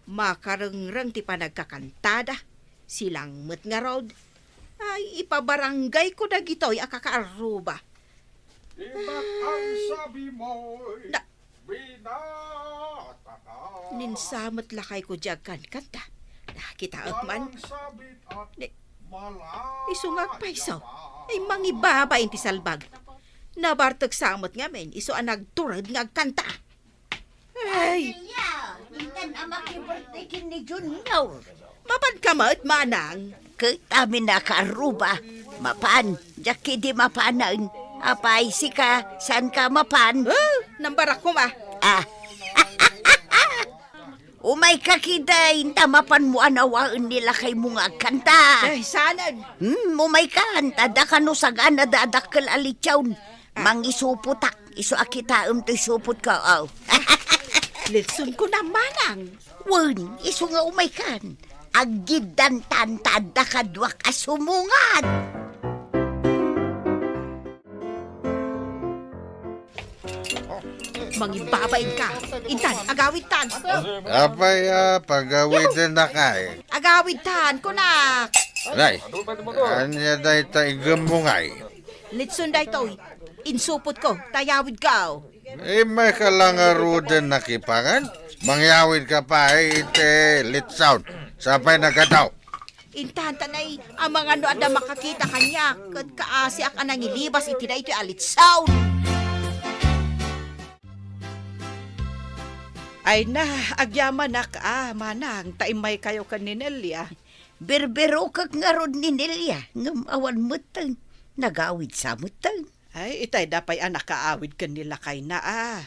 Makarengreng ti panagkakantada. Silang met ngarud. Ay, ipabaranggayko dagitoy a kakaarruba. Iba't ang sabi mo'y na, binata ka. Ninsamet lakayko diay agkankanta. Nakitaek man. Walang sabit at ni, malaya isu nga agpayso. Pa. Ay, mangibabain ti salbag. Nabartek sa met ngamin, isu a nagtured nga agkanta. Ay! Celia, intan a maki-birthday ken ni Junior. Mapan ka met, manang? Ket amin a kaarruba, mapan, diak idi mapanen. Apay, sika, saan ka mapan? Ah, nambarak koma. Ah. Umay ka kida, inta mapan mo a nawaen ni lakay mo nga agkanta. Ay, saan? Hmm, umay ka, anta da kano sagana da dakkel a litsaon. Ah. Mangisupotak, isu a kitaem toy supot ka, aw. Litson ko na, manang. Wen, isu nga umay kan. Aggiddan tanta adda kaduak a sumungad. Mangibbabain ka. Intan, agawid tan. Apay, ah, pagawiden na kay. Agawid tan, kunak. Nay, anya dayta igem mo ngay? Litson daytoy. Insupot ko, tayawid ka. Imay ka lang ngaruden nakipangan? Mangyawid ka pay iti litson. Sapay nagadaw. Intan, tanay, amangan no adda makakita kaniak, ket kaasiak a nangilibas iti daytoy a litson. Ay na, agyamanak a, manang, ta immay kayo ken ni Nelia. Birbirokek ngarud ni Nelia, ngem awan metten. Nagawid sa metten. Ay, itay da pay a nakaawid ken ni lakayna a.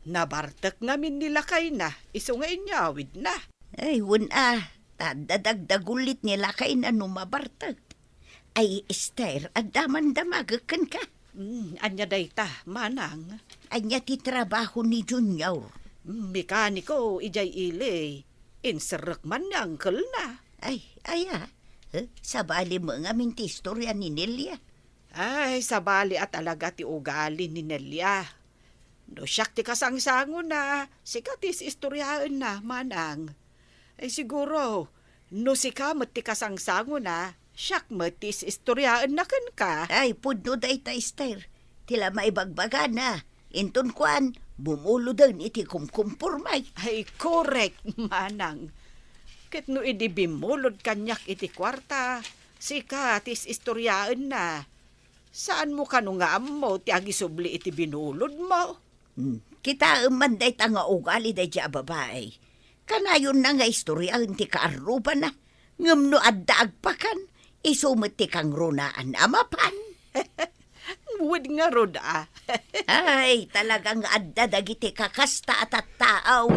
Nabartek ngamin ni lakayna, isu nga inyawidna. Ay, wen a, ta adda dagdagullit ni lakayna no mabartek. Ay, Esther, adda man damagek kenka? Hmm, ania dayta, manang? Ania ti trabaho ni Junior? Hmm, mekaniko, idiay ili. Inserrek man ni angkelna. Ay, aya. Eh, sabali mo ngamin ti istorya ni Nelia? Ay, sabali a talaga ti ugali ni Nelia. No siak ti kasangsangona, sika ti is-istoryaenna, manang. Ay, siguro, no sika met ti kasangsangona, siak met ti is-istoryaenna kenka. Ay, pudno dayta, Esther. Ti la maibagbagana, inton kuan, bumuloden iti kumkumpormay. Ay, korek, manang. Ket no idi bimmulod kaniak iti kuarta, sika ti is-istoryaenna. Saanmo kano nga ammo ti agisubli iti binulodmo? Hmm. Kitaem man dayta nga ugali daydiay a babai. Kanayonna nga istoryaen ti kaarrubana. Ngem no adda agpakan, isu met ti kangrunaan a mapan. Wen ngarud a. Ay, talaga nga adda dagiti kakasta a tattao.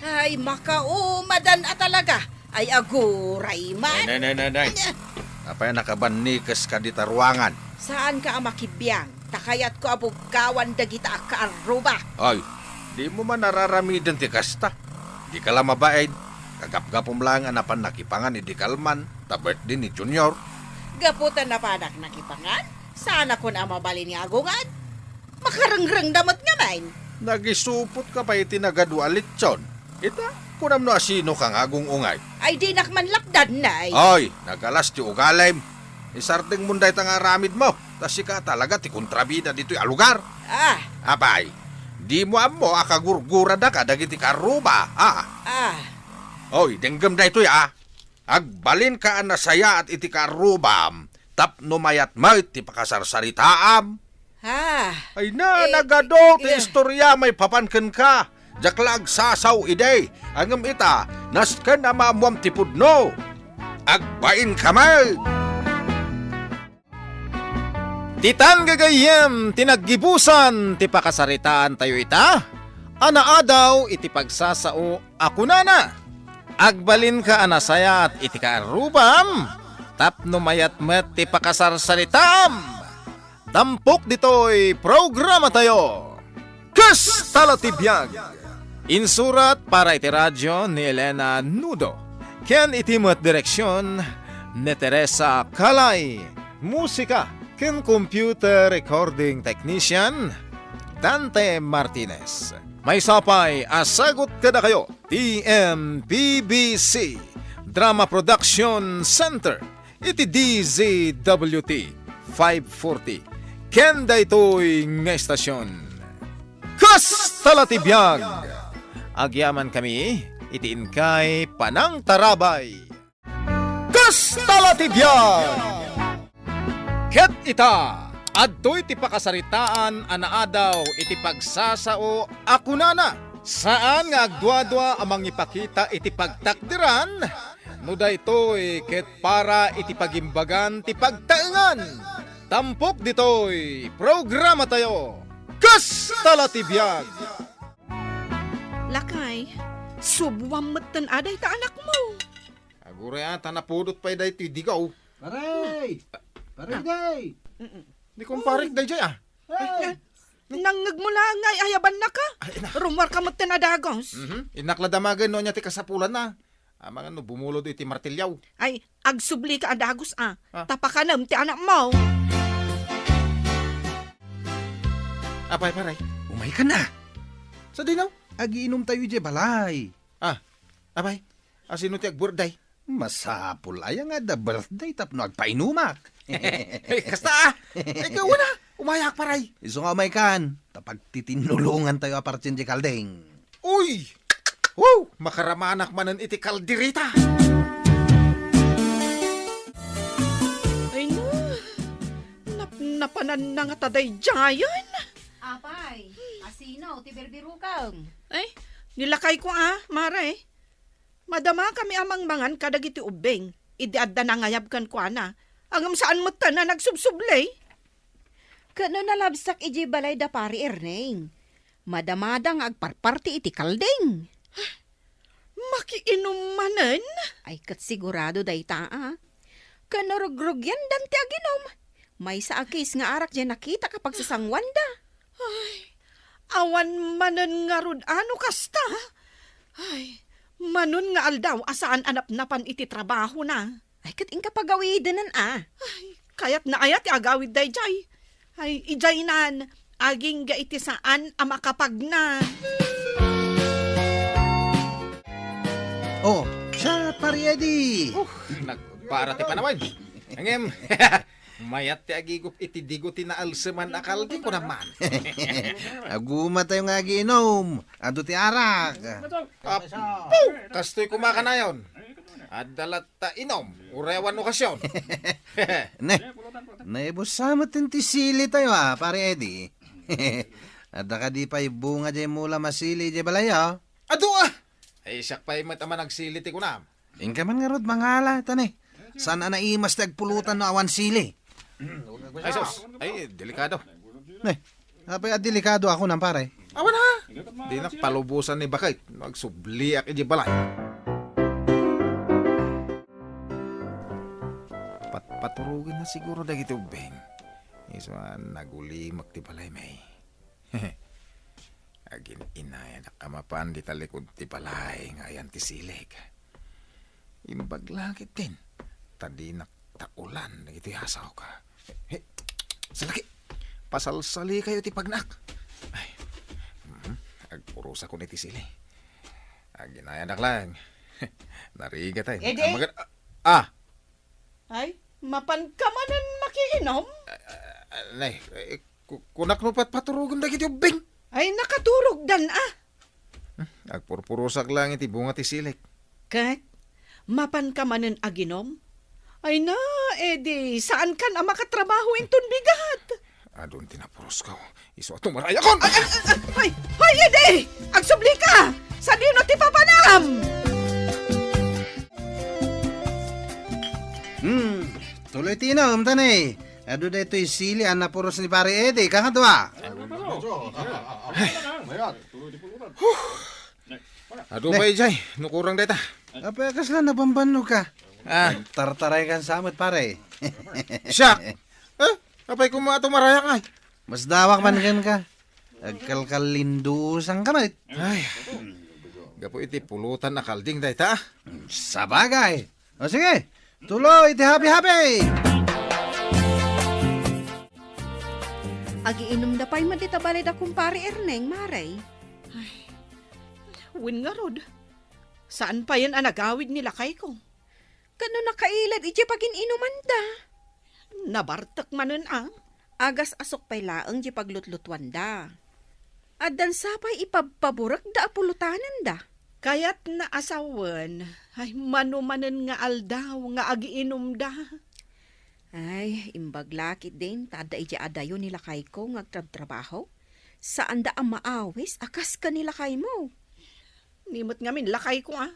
Ay, makaumadan a talaga. Ay, aguray man. Nay, nay, nay, nay, nay. Ania? Apay nakabannikes ka dita ruangan? Saanka a makibiang, ta kayatko a buggawan dagita a kaarruba. Ay, dimo man araramiden ti kasta. Dika la mabain. Kagapgapum laeng a napan nakipangan idi kalman, ta birthday ni Junior. Gapu ta napanak nakipangan, saanakon a mabalin nga agungad. Makarengrengda met ngamin. Nagisupotka pay iti nagadu a litson. Ita, kunam no asinoka nga agung-ungay. Ay, dinak man lapdan, nay. Oy, nagalas ti ugalim. Isardengmon dayta nga aramidmo. Ta sika talaga ti kontrabida ditoy a lugar. Ah. Apay, dimo ammo a kagurguradaka dagiti kaarruba, a? Ah. Oy, denggem daytoy, a. Agbalinka a nasayaat iti kaarrubam tapno mayat met ti pakasarsaritaam. Ah. Ay na, eh, nagadu ti eh, istorya maipapan kenka. Diak la agsasao idi. Ngem ita, nasken a maammoam ti pudno. Agbainka met. Ditan gagayyem ti naggibusan ti pakasaritaantayo ita a naadaw iti pagsasao a kunana, "Agbalinka a nasayaat iti kaarrubam tapno mayat met ti pakasarsaritaam." Tampok ditoy programatayo. Kasta la ti biag. Insurat para iti radio ni Elena Nudo, ken iti met direksion ni Teresa Calay. Musika ken computer recording technician, Dante Martinez. Maysa pay a sagut kadakayo ti M B B C Drama Production Center iti D Z W T five forty ken daytoy nga estasion. Kasta la ti biag! Agyamankami iti inkay panangtarabay. Kasta la ti biag! Ket ita, adtoy ti pakasaritaan a naadaw iti pagsasao a kunana, saan nga agduadua a mangipakita iti pagtakderan, No daytoy ket para iti pagimbagan ti pagtaengan, tampok ditoy programatayo, Kasta la ti biag! Lakay, subuam metten a dayta anakmo. Aguray a, ta napudot pay daytoy digaw. Pare! Pare, day! Mm-mm. Ni kumparik dayjay, ah. Hey! Nangngegmo la nga ay-ayabannaka. Ay, na. Rummuarka metten a dagus. Mhm. Innak la damagen no ania ti kasapulanna. Amangan no bumulod iti martilyo. Ay, agsublika a dagus, ah. Ah. Ta pakanem ti anakmo. Apay, pare? Umaykan a. Sadino? Agiinumtayo idiay balay. Ah, apay? Asino ti agbirthday? Masapul aya nga adda birthday tapno agpainumak? Eh, kasta, ah. Ikaw na. Umayak, paray. Isu nga umaykan, ta pagtitinnulongantayo a partien di kalding. Uy! Woo! Makaramanak manen iti kaldereta. Ay na, napnapananna nga ta daydiayen. Apay, asino ti birbirokam? Ay, ni lakayko a, mare. Madamakami a mangmangan kadagiti ubbing, idi adda nangayab kenkuana. Ngem saan metten a nagsubsubli. Ket no nalabsak idiay balay da Pari Erneng, madamada nga agparparti iti kalding. Makiinum manen? Ay, ket sigurado dayta, a. Ket no rugrugyandan ti aginum, maysa a case nga arak diay nakitak a pagsasanguanda. Ay, awan manen ngarud a no kasta. Ay, manon nga aldaw a saan a napnapan iti trabahona. Ay, ket inka pagawidenen a. Ay, kayatna aya ti agawid daydiay. Ay, idiaynan, agingga iti saan a makapagna. Oh, siya, Pari Eddie. Uh, nagpara ti panawen. Ngem, mayat ti agigup iti digo ti naalseman a kaldi, kunam man. Agumatayo nga agiinom. Adu ti arak. Apo, kastoy kumakanayon. Adda latta inom, uray awan okasion. Ne, naibusa met ti sili tayo, a, Pare Eddie. Adda kadi pay bunga diay mulam a sili diay balayyo? Adu, a! Ay, siak pay met a managsili ti kunam. Inka man ngarud mangala, ta ne. Saan a naimas ti agpulutan no awan sili? Ay, sus. Ay, delikado. Ne, apay a delikado a kunam, pare? Awan a. Dinak palubosan ni baket no agsubliak idiay balay. Patpaturogenna siguro dagiti ubbing. Isu a nagulimek ti balay, may. Agin-inayanak a mapan dita likud ti balay nga ayan ti silig. Imbag la ketdin, ta dinak takulan dagiti asawko. He, salaki, pasalsalikayo ti pagnaak. Ay, mhm, agpurosakon iti sili. Agin-inayanak lang. Narigat ay. Eddie? Amagan-, ah, ah! Ay, mapanka manen makiinom? Ah, ah, nay, eh, ku-, kunak no patpaturogem dagiti ubbing. Ay, nakaturogdan a. Hmm, agpurpurosak lang iti bunga ti silik. Ket, mapanka manen aginom? Ay na, Eddie, saankan a makatrabaho inton bigat? Adun ti napurosko. Isu a tumarayakon! Ay, ay, ay, ay, hoy, Eddie! Agsublika! Sadino ti papanam? Hmm, tuloy ti inom, tani. Adu daytoy sili a napuros ni Pare Eddie, kakadua. Adu pay jay, no kurang dayta. Apay a kasla nabambannog ka? Ah. Tartaray kan samot, pare. Siak? Eh, apay koma a tumarayak ay? Masdawak man kenka. Agkalkallinduosanka met. Ay, gapu iti pulutan a kalding dayta. Sabagay. O sige, tuloy iti happy-happy! Agiinumda pay met dita balay da Kumpare Erneng, Mare. Ay, wen ngarud, saan payen a nagawid ni lakayko. Ket no nakailad idiay pagin-inumanda? Nabartek manen a. Agas-asok pay laeng diay paglutlutuanda. Addan sa pay ipabpaburekda a pulutanenda. Kayatna a sawen, ay, mano manen nga aldaw nga agiinumda. Ay, imbag la ketdin ta adda idiay adayo ni lakayko nga agtrabtrabaho. Saanda a maawis a kas ken ni lakaymo. Ni met ngamin lakayko a.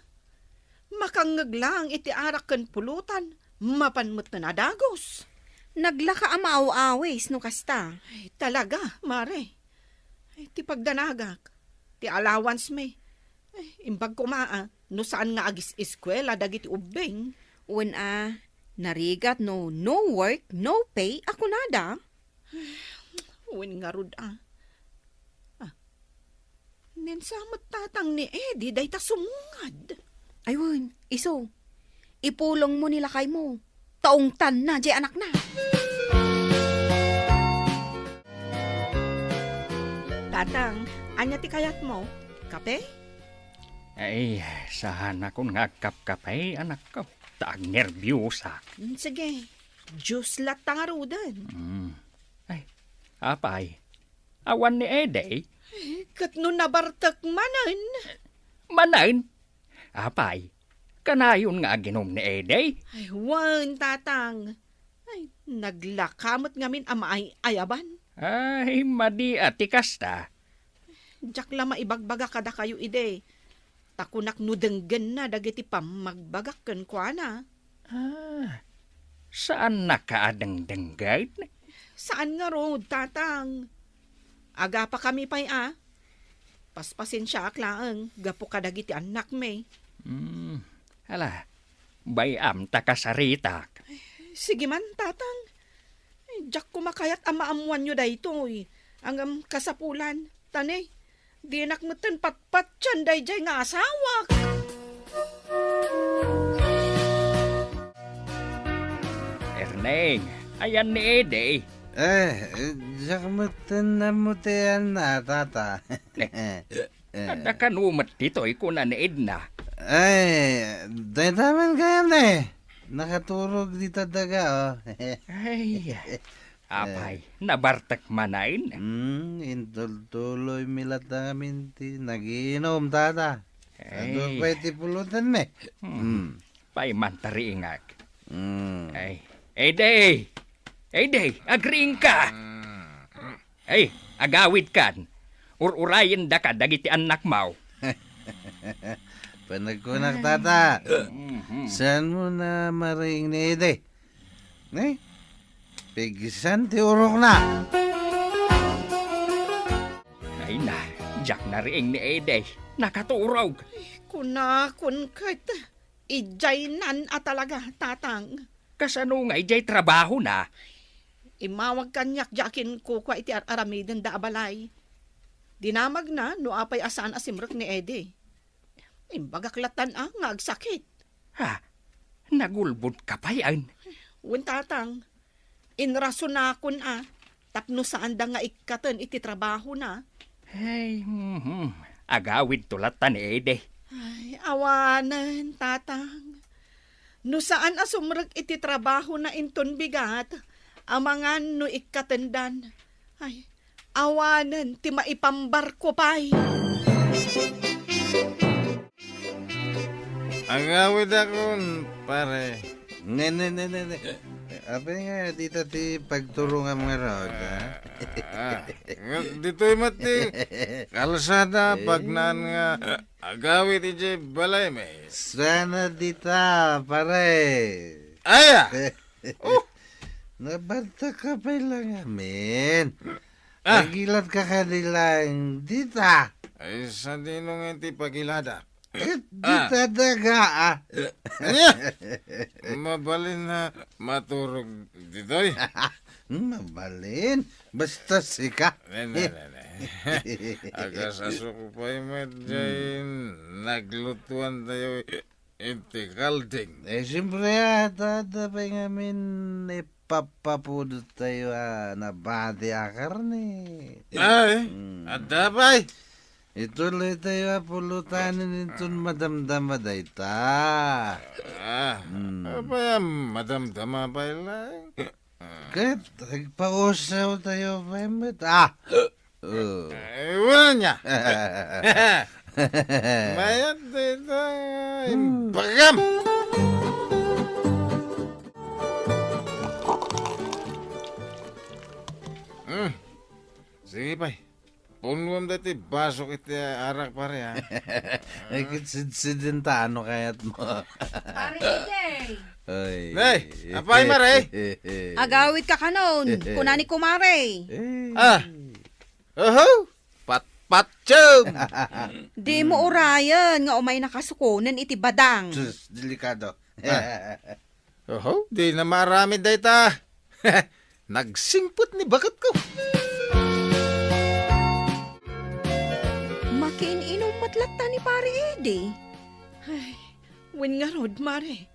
Makangngeg laeng iti arak ken pulutan, mapan met a dagus. Naglaka a maaw-awis no kasta. Ay, talaga, Mare. Ay, ti pagdanagak, ti allowance mi. Ay, imbag koma a, no saan nga agis-eskuela dagiti ubbing. Wen a, narigat no no work, no pay a kunada. Wen ngarud a. Ah, nensa met tatang ni Eddie dayta sumungad. Ay wen, isu, ipulongmo ni lakaymo. Taungtanna jay anakna. Tatang, ania ti kayatmo? Kape? Ay, saanakon nga agkapkape, anakko. Ta agnerbiosak. Mm, sige. Juice latta ngaruden. Mm. Ay, apay, awan ni Eddie? Eh, ket no nabartek manen? Manen? Apay, kanayon nga aginom ni Eddie? Ay, wen, tatang. Ay, naglaka met ngamin a maay-ayaban. Ay, madi a ti kasta. Diak la maibagbaga kadakayo idi. Ta kunak no denggenna dagiti pammagbagak kenkuana. Ah, saannaka a dengdenggen? Saan ngarud, tatang. Agapakami pay a. Paspasensiaak laeng gapu kadagiti annakmi. Hmm, ala, bay-am ta kasaritak. Sige man, tatang. Diak koma kayat a maammoanyo daytoy. Ngem kasapulan, ta ne, dinak metten patpatian daydiay nga asawak. Erneng, ayan ni Eddie? Eh, diak metten ammo ti ayanna, tata. Eh, adda kano met ditoy kuna ni Edna? Ay, dayta man kayat, eh. Nakaturog dita daga, oh. Ay, apay, nabartek manen? Hmm, intultuloymi latta ngamin ti nagiinom, tata. Adu pay ti pulutanmi. Hmm. Hmm. Pay man tariingak. Hmm. Ay, Eddie! Eddie, agriingka! Ay, agawidkan. Ur-urayendaka dagiti annakmo. Panagkunak, tata. Mhm. Saanmo a mariing ni Eddie? Ne? Pigsan ti urokna. Ay na, diak nariing ni Eddie. Nakaturog. Kunakon ket, idiaynan a talaga, tatang. Kasano nga idiay trabahona? Immawag kaniak diay akinkukua iti ar-aramidenda a balay. Dinamagna no apay a saan a simrek ni Eddie. Imbagak lattan a nga agsakit. Ha? Nagulbodka payen? Wen, tatang. Inrasonakon a tapno saanda nga ikkaten iti trabahona. Ay, mhm. Agawidto latta ni Eddie. Ay, awanen, tatang. No saan a sumrek iti trabahona inton bigat, amangan no ikkatendan. Ay, awanen ti maipambarko pay. Agawidakon, pare. Ne, ne, ne, ne, ne. Apay nga, dita ti pagturongam ngarud, ha? Ah, nga, ditoy met ti kalsada, eh, pagnaen nga agawid idiay balaymi. Saan a dita, pare. Aya! Oh! Nabartek ka pay la ngamin. Ah. Agiladka kadi laeng dita. Ay, sadino nga ti pagiladak? Ket dita daga, ah. Ania? Mabalin a maturog ditoy? Mabalin. Basta sika. Ne, ne, ne, ne. Agasasok pay met diay naglutoan tayo iti kalding. Eh, siyempre, ah, ta, ta pay ngamin ipapapudot tayo a nabati a karne. Ay, hmm, adda pay. Ituloy tayo a pulutan inton madamdama dayta. Ah, hmm, apay a madamdama pay laeng? Ket agpausaw tayo pay met. Ah! Oh. Eh, wala niya. Mayat dayta nga imbagam. Hmm. Sige pay. Unwam dati basok iti arak, pare, ha? Ay, ket sidsidentano kayat mo. Pare Ede. Ay. Nay, apay, mare? Agawid ka kanon, kuna ni kumare. Eh. Ah. Oho. Patpatsyem. Di mo urayen nga umay nakasukonen iti badang. Sus, delikado. Ah. Oho, di na maaramid dayta. Nagsingpet ni baketko. Makiin-inom met latta ni Pare Ede. Ay, wen ngarud, Mare.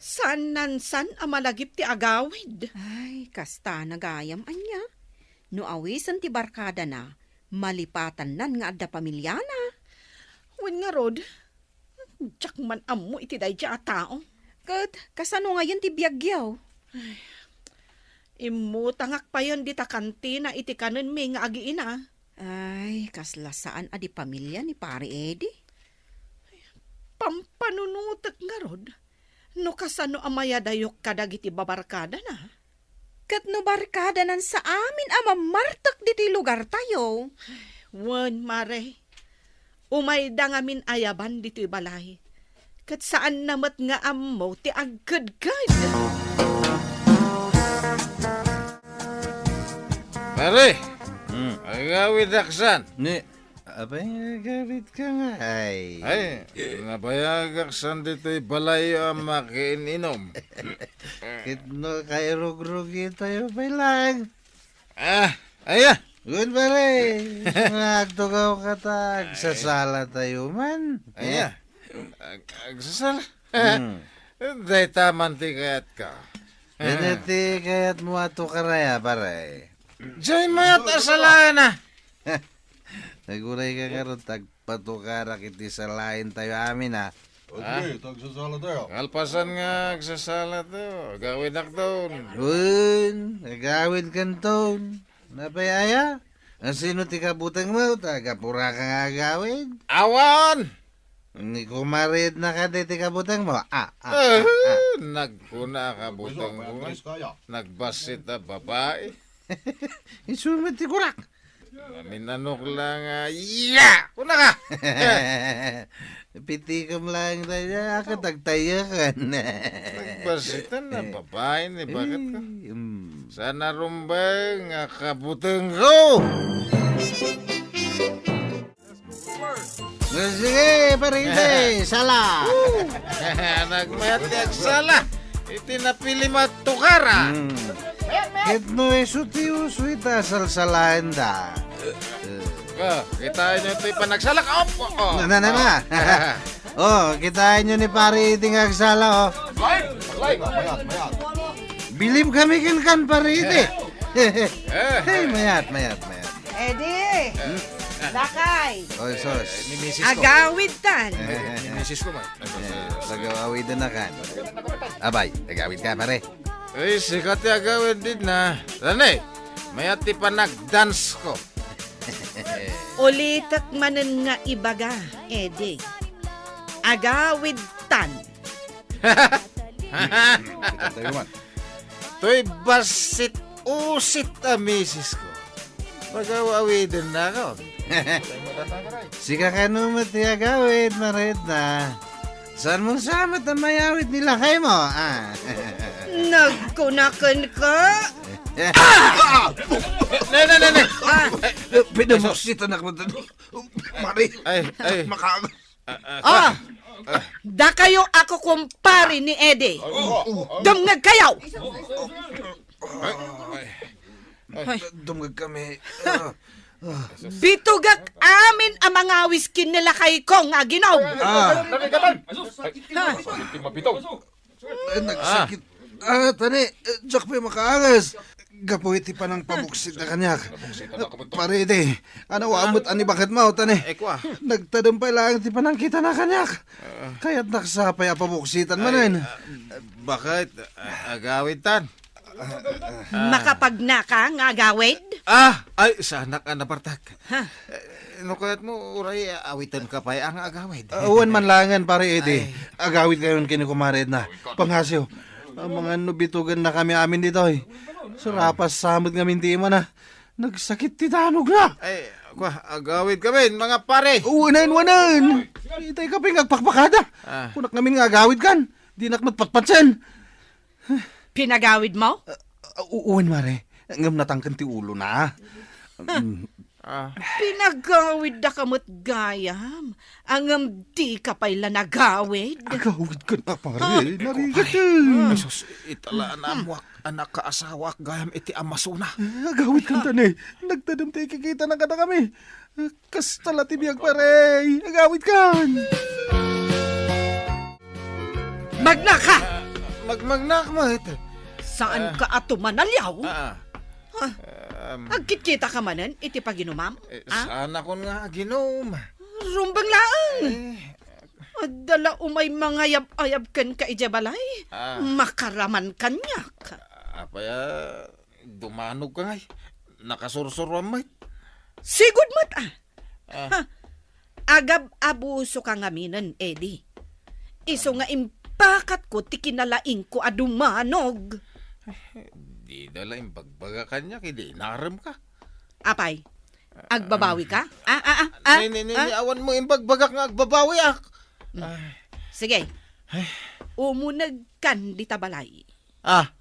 Saan-saan a malagip ti agawid. Ay, kasta na gayam, ania? No awisen ti barkadana, malipatannan nga adda pamiliana. Wen ngarud, diak man ammo iti daydiay a tao. Ket kasano ngayen ti biagyo? Ay, immutangak payen dita kantina iti kanenmi nga agiina. Ay, kasla saan a di pamilia ni Pare Ede. Pampanunotek ngarud, no kasano a mayadayok kadagiti babarkadana. Ket no barkadanan sa amin a mammartek ditoy lugartayo. Wen, Mare, umayda ngamin ayaban ditoy balay. Ket saanna met nga ammo ti agkedked. Pare, hmm, agawidak san? Ni, apay nga agawid ka nga, ay? Ay, nabayagak san ditoy balay a makiin-inom. Ket no kairugrugitayo pay laeng. Ah, aya. Wen, pare. Nga agtugaw ka ta, agsasala tayo man. Aya. Ag-, agsasala. Hmm. Dayta man ti kayat ka. Dayta ti kayat mo a tukaraya, pare. Jay mayat a salaen, ah. Naguray ka ngarud, tag- patukarak iti salaentayo amin, a. O, sige, agsasala tayo. Kalpasan nga agsasala tayo, agawidakto. Wen, agawidkanto. Napay aya? Asino ti kabutengmo? Tagapura ka nga agawid? Awan! Ni kumaridna kadi ti kabutengmo? Ah, ah, ah, ah. Eh, nagkuna a kabutengmo nga nagbassit a babai. Isu met ti kurak. Naminanok lang, ah, iya! Kuna ka! Pitikom lang tayo, ah, katagtayakan. Nagbasitan na babae ni bakit ka? Eh, mm. Sana rumbeng nga kabuteng ko! Sige, paride, sala. Nagmayat ti agsala. Iti napili mo a tukar, a. Hmm. Ket no isu ti uso ita salsalaenda. Oh, kitaenyo ti panagsalak. Op, oh, oh. Na, na, na, na. Oh, kitaenyo ni Pare Ede nga agsala, oh. Live, live. Bilib kami kenkan, Pare Ede. Eh. Hey, mayat, mayat, mayat. Ede! Hmm? Lakay! Oy, sos. Ni misis ko. Agawid tan! Eh, ni misis ko, man. Eh, pag-awidan na kan. Abay, agawid ka, pare. Ay, sikat ti agawid din na. Tani, mayat ti panag-dance ko. Ulitek manen nga ibaga, Ede. Agawid tan. Kita tayo man. Toy bassit-usit a misis ko. Pag-awawiden na ako. Sika kano met ti agawid, Maretna. Saan mong samat a mayawid ni lakay mo, ah? Nagkunaken ka? Ne, ne, ne, ne. Ah. Pinamuksitan ako. Mari. Ay, ay. Maka- Ah, ah, ah. Dakayo a kukumpare ni Ede. Dumngeg kayo. Ay, ay. Ay. Dumngeg kami. Ah, ah. Bitugak amin a mangawis ken ni lakay ko nga aginom. Ah. Ha? Eh, nagsakit. Ah, tani, eh, diak pay makaangas. Gapu iti panangpabuksit na kaniak. Pare, iti, anawa met a ni baketmo, tani. Eh, kua. Nagtadem pay laeng ti panangkita na kaniak. Ah. Kayatnak sa pay a pabuksitan manen. Ay, ah, bakit? Ah, agawid tan? Ah. Makapagnaka nga agawid? Ah, ay, saanak a nabartak. Ha? Eh, no kayatmo, uray, awiten ka pay nga agawid. Ah, awan man laengen, Pare Ede. Ay. Agawid kayon ken ni Kumare Edna. Pangasiw, amangan no bitugen na kami amin ditoy. Sarapas sa met ngamin ti imana. Nagsakit ti danogna. Ay, Kwa, agawid kami, mga pare. Wanan, wanan. Itay ka pay nga agpakpakada. Ah. Kunak ngamin nga agawid kan. Dinak met patpatsen. Pinagawid mo? Ah, u-, wen, mare. Ngem natangken ti ulo na. Mm. Ah. Pinagawid da ka met gayam. Ngem di ka pay la nagawid. Agawid ka na, pare. Ah. Narigat, eh. Ay, sus, itala na mo ak-, anak ka asawa ak gayam iti amasona. Eh, agawid ka ta, ne. Nagtedem ti ikikita na kadakami. Kasta la ti biag, pare. Agawid kan. Magnaka! Ah, magmagnak met. Saan ka ato manaliaw? Ah, ah. Ha? Um, agkitkita ka manen iti paginumam? Eh, ah? Saan akon nga aginum? Rumbeng laeng. Eh. Adda la umay mangayab-ayab kenka idiay balay. Ah. Makaraman kaniak. Apay, ah, dumanog ka ngay. Nakasursuruam met. Sigud met, ah. Ah. Ha? Agab-abuso ka ngaminen, Eddie. Isu nga impakatko ti kinalaingko a dumanog. Eh, dida la imbagbaga kaniak, idi inarem ka. Apay, agbabawi ka? Ah, ah, ah, ah, ni, ni, ni, ah? Ni, awan mo imbagbaga nga agbabawi, ah. Hmm. Ay. Sige. Ay. Umuneg kan dita balay. Ah.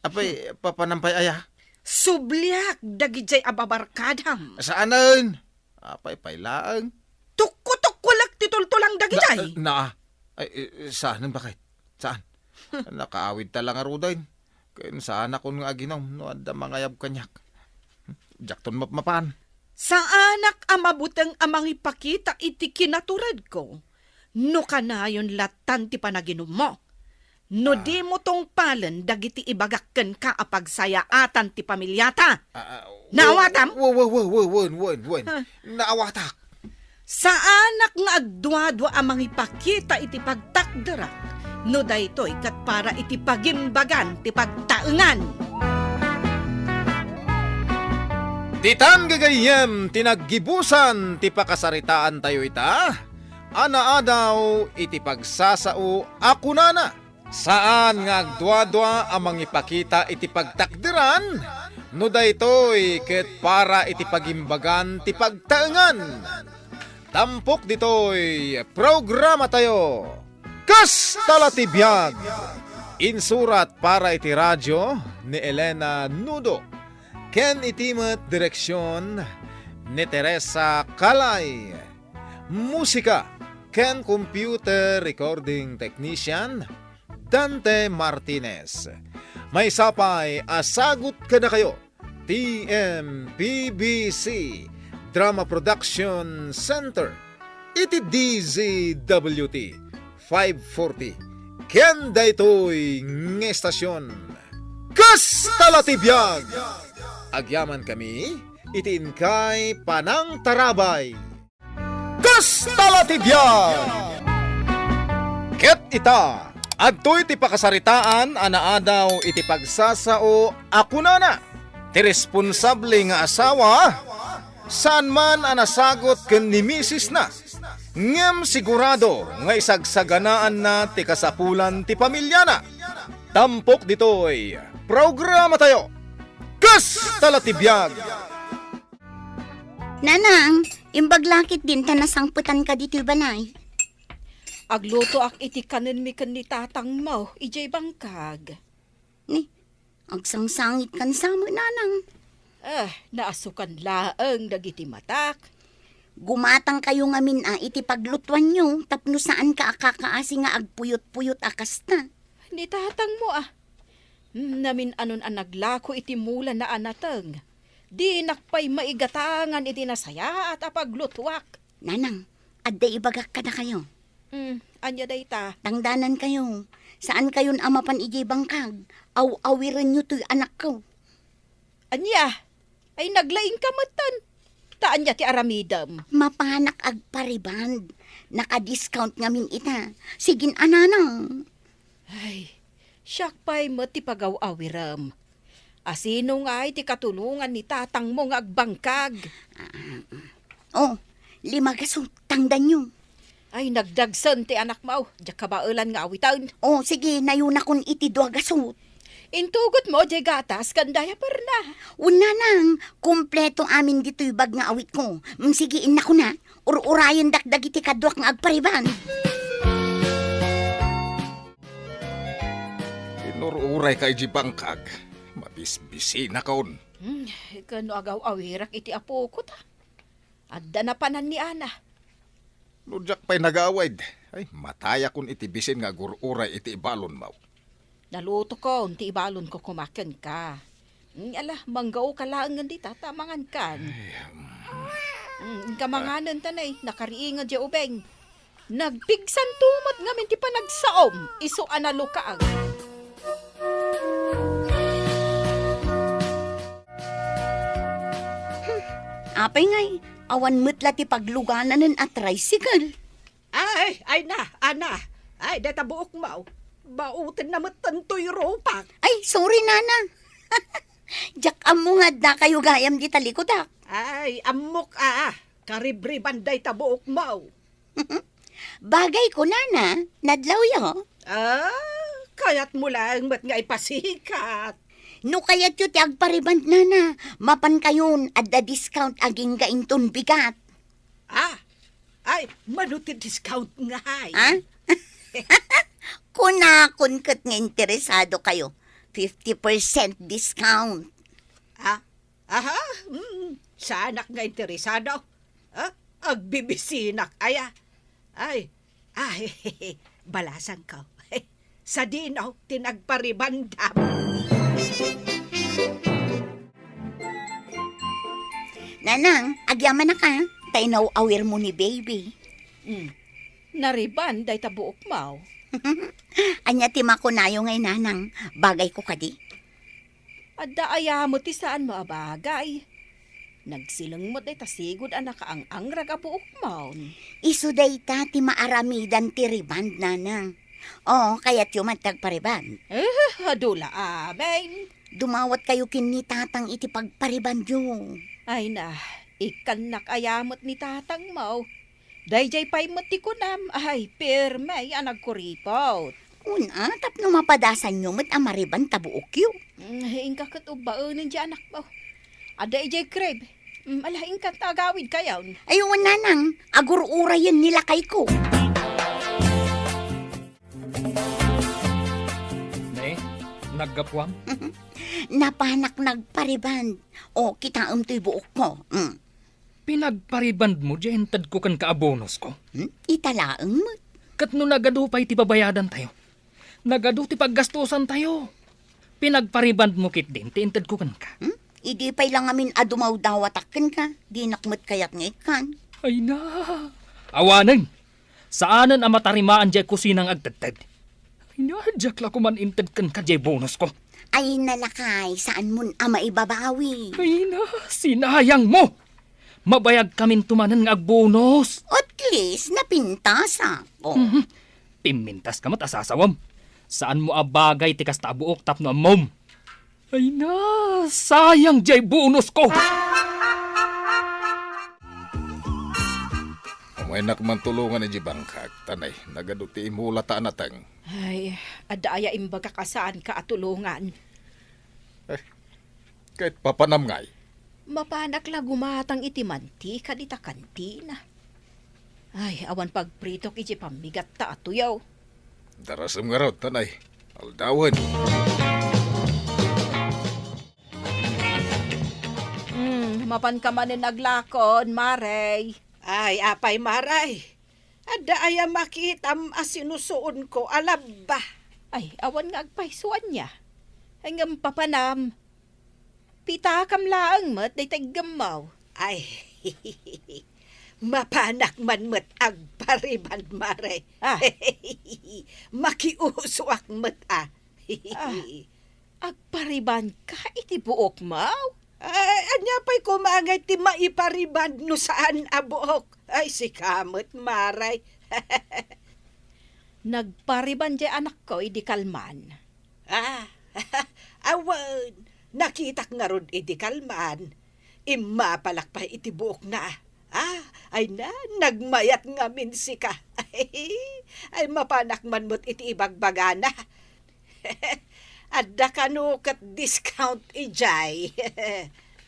Apay, papanam pay aya? Subliak dagidiay a babarkadam. Saanen? Apay pay laeng? Tukko-tukkolek ti tultulang dagidiay. Na, na, ay, eh, saanen, baket? Saan? Nakaawid ta la ngaruden. Ken saanakon nga aginum no adda mangayab kaniak. Diakton mapmapan. Saanak a mabuteng a mangipakita iti kinaturedko no kanayon latan ti panaginummo. No, ah, dimo tungpalen dagiti ibagak kenka a pagsayaatan ti pamiliata. Ah, ah, naawatam? Wen, wen, wen, wen, wen, wen. Ah. Naawatak. Saanak nga agduadua a mangipakita iti pagtakderak no daytoy ket para iti pagimbagan ti pagtaengan. Ditan gagayyem ti naggibusan ti pakasaritaantayo ita a naadaw iti pagsasao a kunana, saan nga agduadua a mangipakita iti pagtakderan no daytoy ket para iti pagimbagan ti pagtaengan. Tampok ditoy programatayo, Kasta la ti Biag. Insurat para iti radio ni Elena Nudo ken iti met direksion ni Teresa Calay. Musika ken computer recording technician, Dante Martinez. Maysa pay a sagut kadakayo ti M P B C Drama Production Center iti D Z W T five forty ken daytoy nga estasion. Kasta la ti biag! Agyamankami iti inkay panangtarabay. Kasta la ti biag! Ket ita, adtoy ti pakasaritaan a naadaw iti pagsasao a kunana, ti responsable nga asawa, saan man a nasagut ken ni misisna, ngem sigurado nga isagsaganaanna ti kasapulan ti pamiliana. Tampok ditoy programatayo, Kasta la ti biag! Nanang, imbag la ketdin ta nasangpetanka ditoy balay. Aglutoak iti kanenmi ken ni tatangmo idiay bangkag. Ni, agsangsangitkan sa met, Nanang. Ah, naasukan laeng dagiti matak. Gumatangkayo ngamin a iti paglutuanyo tapno saanka a kakaasi nga agpuyot-puyot a kasta. Ni tatangmo a. Hmm, namin-anon a naglako iti mulana a nateng. Dinak pay maigatangan iti nasayaat a paglutuak. Nanang, adda ibagak kadakayo. Hmm, ania dayta? Tangdanankayo. Saankayon a mapan idiay bangkag. Aw-awirenyo toy anakko. Ania? Ay, naglaingka metten. Ta ania ti aramidem? Mapanak agpa-rebond. Naka-discount ngamin ita. Sige a, Nanang. Ay, siak pay met ti pagaw-awirem. Asino ngay ti katulongan ni tatangmo nga agbangkag? Ah, oh, lima gasut, tangdanyo. Ay, nagdagsen ti anakmo. Diak kabaelan nga awiten. Oh, sige, nayunakon iti dua gasut. Intugot mo jay gatas ken diaperna. Wen, nanang, kompleto amin ditoy bag nga awitko. Mm, sige, innakuna, ur-urayendak dagiti kaduak nga agpariban. Inur-urayka iti bangkag. Mabisbisinakon. Hmm, ken no agaw-awirak iti apoko ta. Adda napanan ni Ana. No diak pay nagawid, ay, matayakon iti bisin nga agur-uray iti ibalonmo. Nalutokon ti ibalonko koma kenka. Mm, ala, manggaoka laengen dita, ta mangankan. Ay, mm. Mm, inka manganen, tanay, nakariinged jay ubing. Nagpigsanto met ngamin ti panagsaom, isu a nalukaag. Hmm, apay ngay, awan met la ti paglugananen a tricycle. Ay, ay na, Ana. Ay, dayta buokmo. Baotenna met tantoy rupak. Ay, sorry, nanang. Diak ammo nga adda kayo gayam dita likudak. Ay, ammok a. Karibriban dayta buokmo. Bagay ko, nana, nadlawyo. Ah, kayatmo laeng met nga ipasikat. No kayatyo ti agpariban, nana, mapan kayon, adda discount agingga inton bigat. Ah, ay, mano ti discount ngay? Ha? Kunakon ket nga interesado kayo. Fifty percent discount. Ah, Aha, mm, saanak nga interesado. Ah, agbibisinak aya. Ay, ay, balasangko. Sadino ti nagparibandam? Nanang, agyamanak a, ta inaw-awirmo ni baby. Mm. Nariban dayta buokmo. Ania ti makunayo ngay, nanang? Bagay ko kadi? Adda aya met ti saanmo a bagay? Nagsileng met dayta sigud a nakaang-angrag a buokmon. Isu dayta ti maaramidan ti rebond, nanang. Oo, kayatyo met ti agpariband? Eh, adu la amin. Dumawat kayo ken ni tatang iti pagparibandyo. Ay na, ikkannak aya met ni tatangmo. Daydiay pay met ti kunam, ay, pirme a nagkuripot. Kuna, tapno mapadasanyo met a mariban ta buokyo. Mm, inka ket ubbaenen ti anakmo. Adda idiay crib. Mm, ala, inkan ta agawidkayon. Ay, wen, nanang, agur-urayen ni lakayko. Ne, naggapuam? Napanak nagpariband. O, kitaem toy buokko. Mm. Pinagparibandmo diay intedko kenka a bonusko? Hmm? Ita laeng met. Ket no nagadu pay ti babayadantayo, nagadu ti paggastosantayo, pinagparibandmo ketdin ti intedko kenka? Hmm? Idi pay la ngamin a dumawdawatak kenka, dinak met kayat nga ikkan. Ay na, awanen. Saanen a matarimaan diay kusina nga agtedted. Ay na, diak la koman inted kenka diay bonusko. Ay na, lakay, saanmon a maibabawi. Ay na, sinayangmo! Mabayagkaminto manen nga agbonus. At least, napintasak. Oh. Mhm. Pimmintaska met a sasawam. Saanmo a bagay ti kasta a buok tapno ammom. Ay na, sayang diay bonusko! Umaynak man tulongan idiay bangkag, tanay, nagadu ti imula ta a nateng. Ay, adda aya imbagak a saanka a tulongan? Eh, ket papanam ngay? Mapanak la gumatang iti mantika dita kantina. Ay, awan pagpritok iti pammigatta a tuyaw. Darasem ngarud, tanay. Aldawen. Hmm, mapanka manen aglakon, Mare. Ay, apay, Mare? Adda aya makitam a sinusuonko a labba? Ay, awan nga agpayso ania. Ay, ngem papanam, pitakam laeng met dayta iggemmaw. Ay, mapanak man met agpariband, Mare. Ah. Makiusoak met, a. Ah, agparibandka iti buokmo? Ay, ania pay koma ngay ti maipariband no saan a buok? Ay, sika met, Mare. Nagpariband diay anakko idi kalman. Ah, awan, nakitak ngarud idi kalman. Immapalak pay iti buokna. Ah, ay na, nagmayat ngamin sika. Ay, mapanak man met iti ibagbagana. Adda kano ket discount idiay.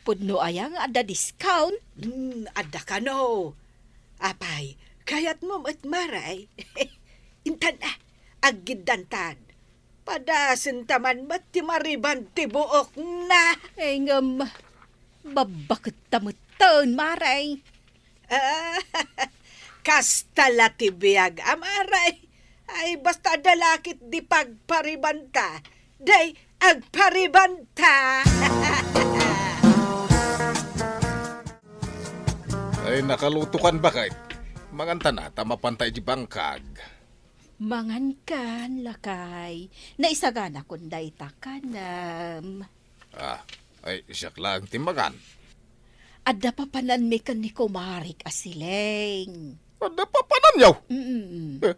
Pudno aya nga adda discount? Hmm, adda kano. Apay, kayatmo met, Mare? Intan, a, aggiddantad. Padasenta man met ti mariban ti buokna. Ay, ngem, babbaketta metten, Mare. Ah, kasta la ti biag, a, Mare. Ay, basta adda la ket di pagparibanta. Day, agparibanta. Ay, nakalutokan, baket. Mangantana, ta mapanta iti bangkag. Mangankan, lakay. Naisaganakon dayta kanam. Ah, ay, siak laeng ti mangan. Adda papananmi ken ni kumarik a sileng. Adda papananyo? Mm. Eh,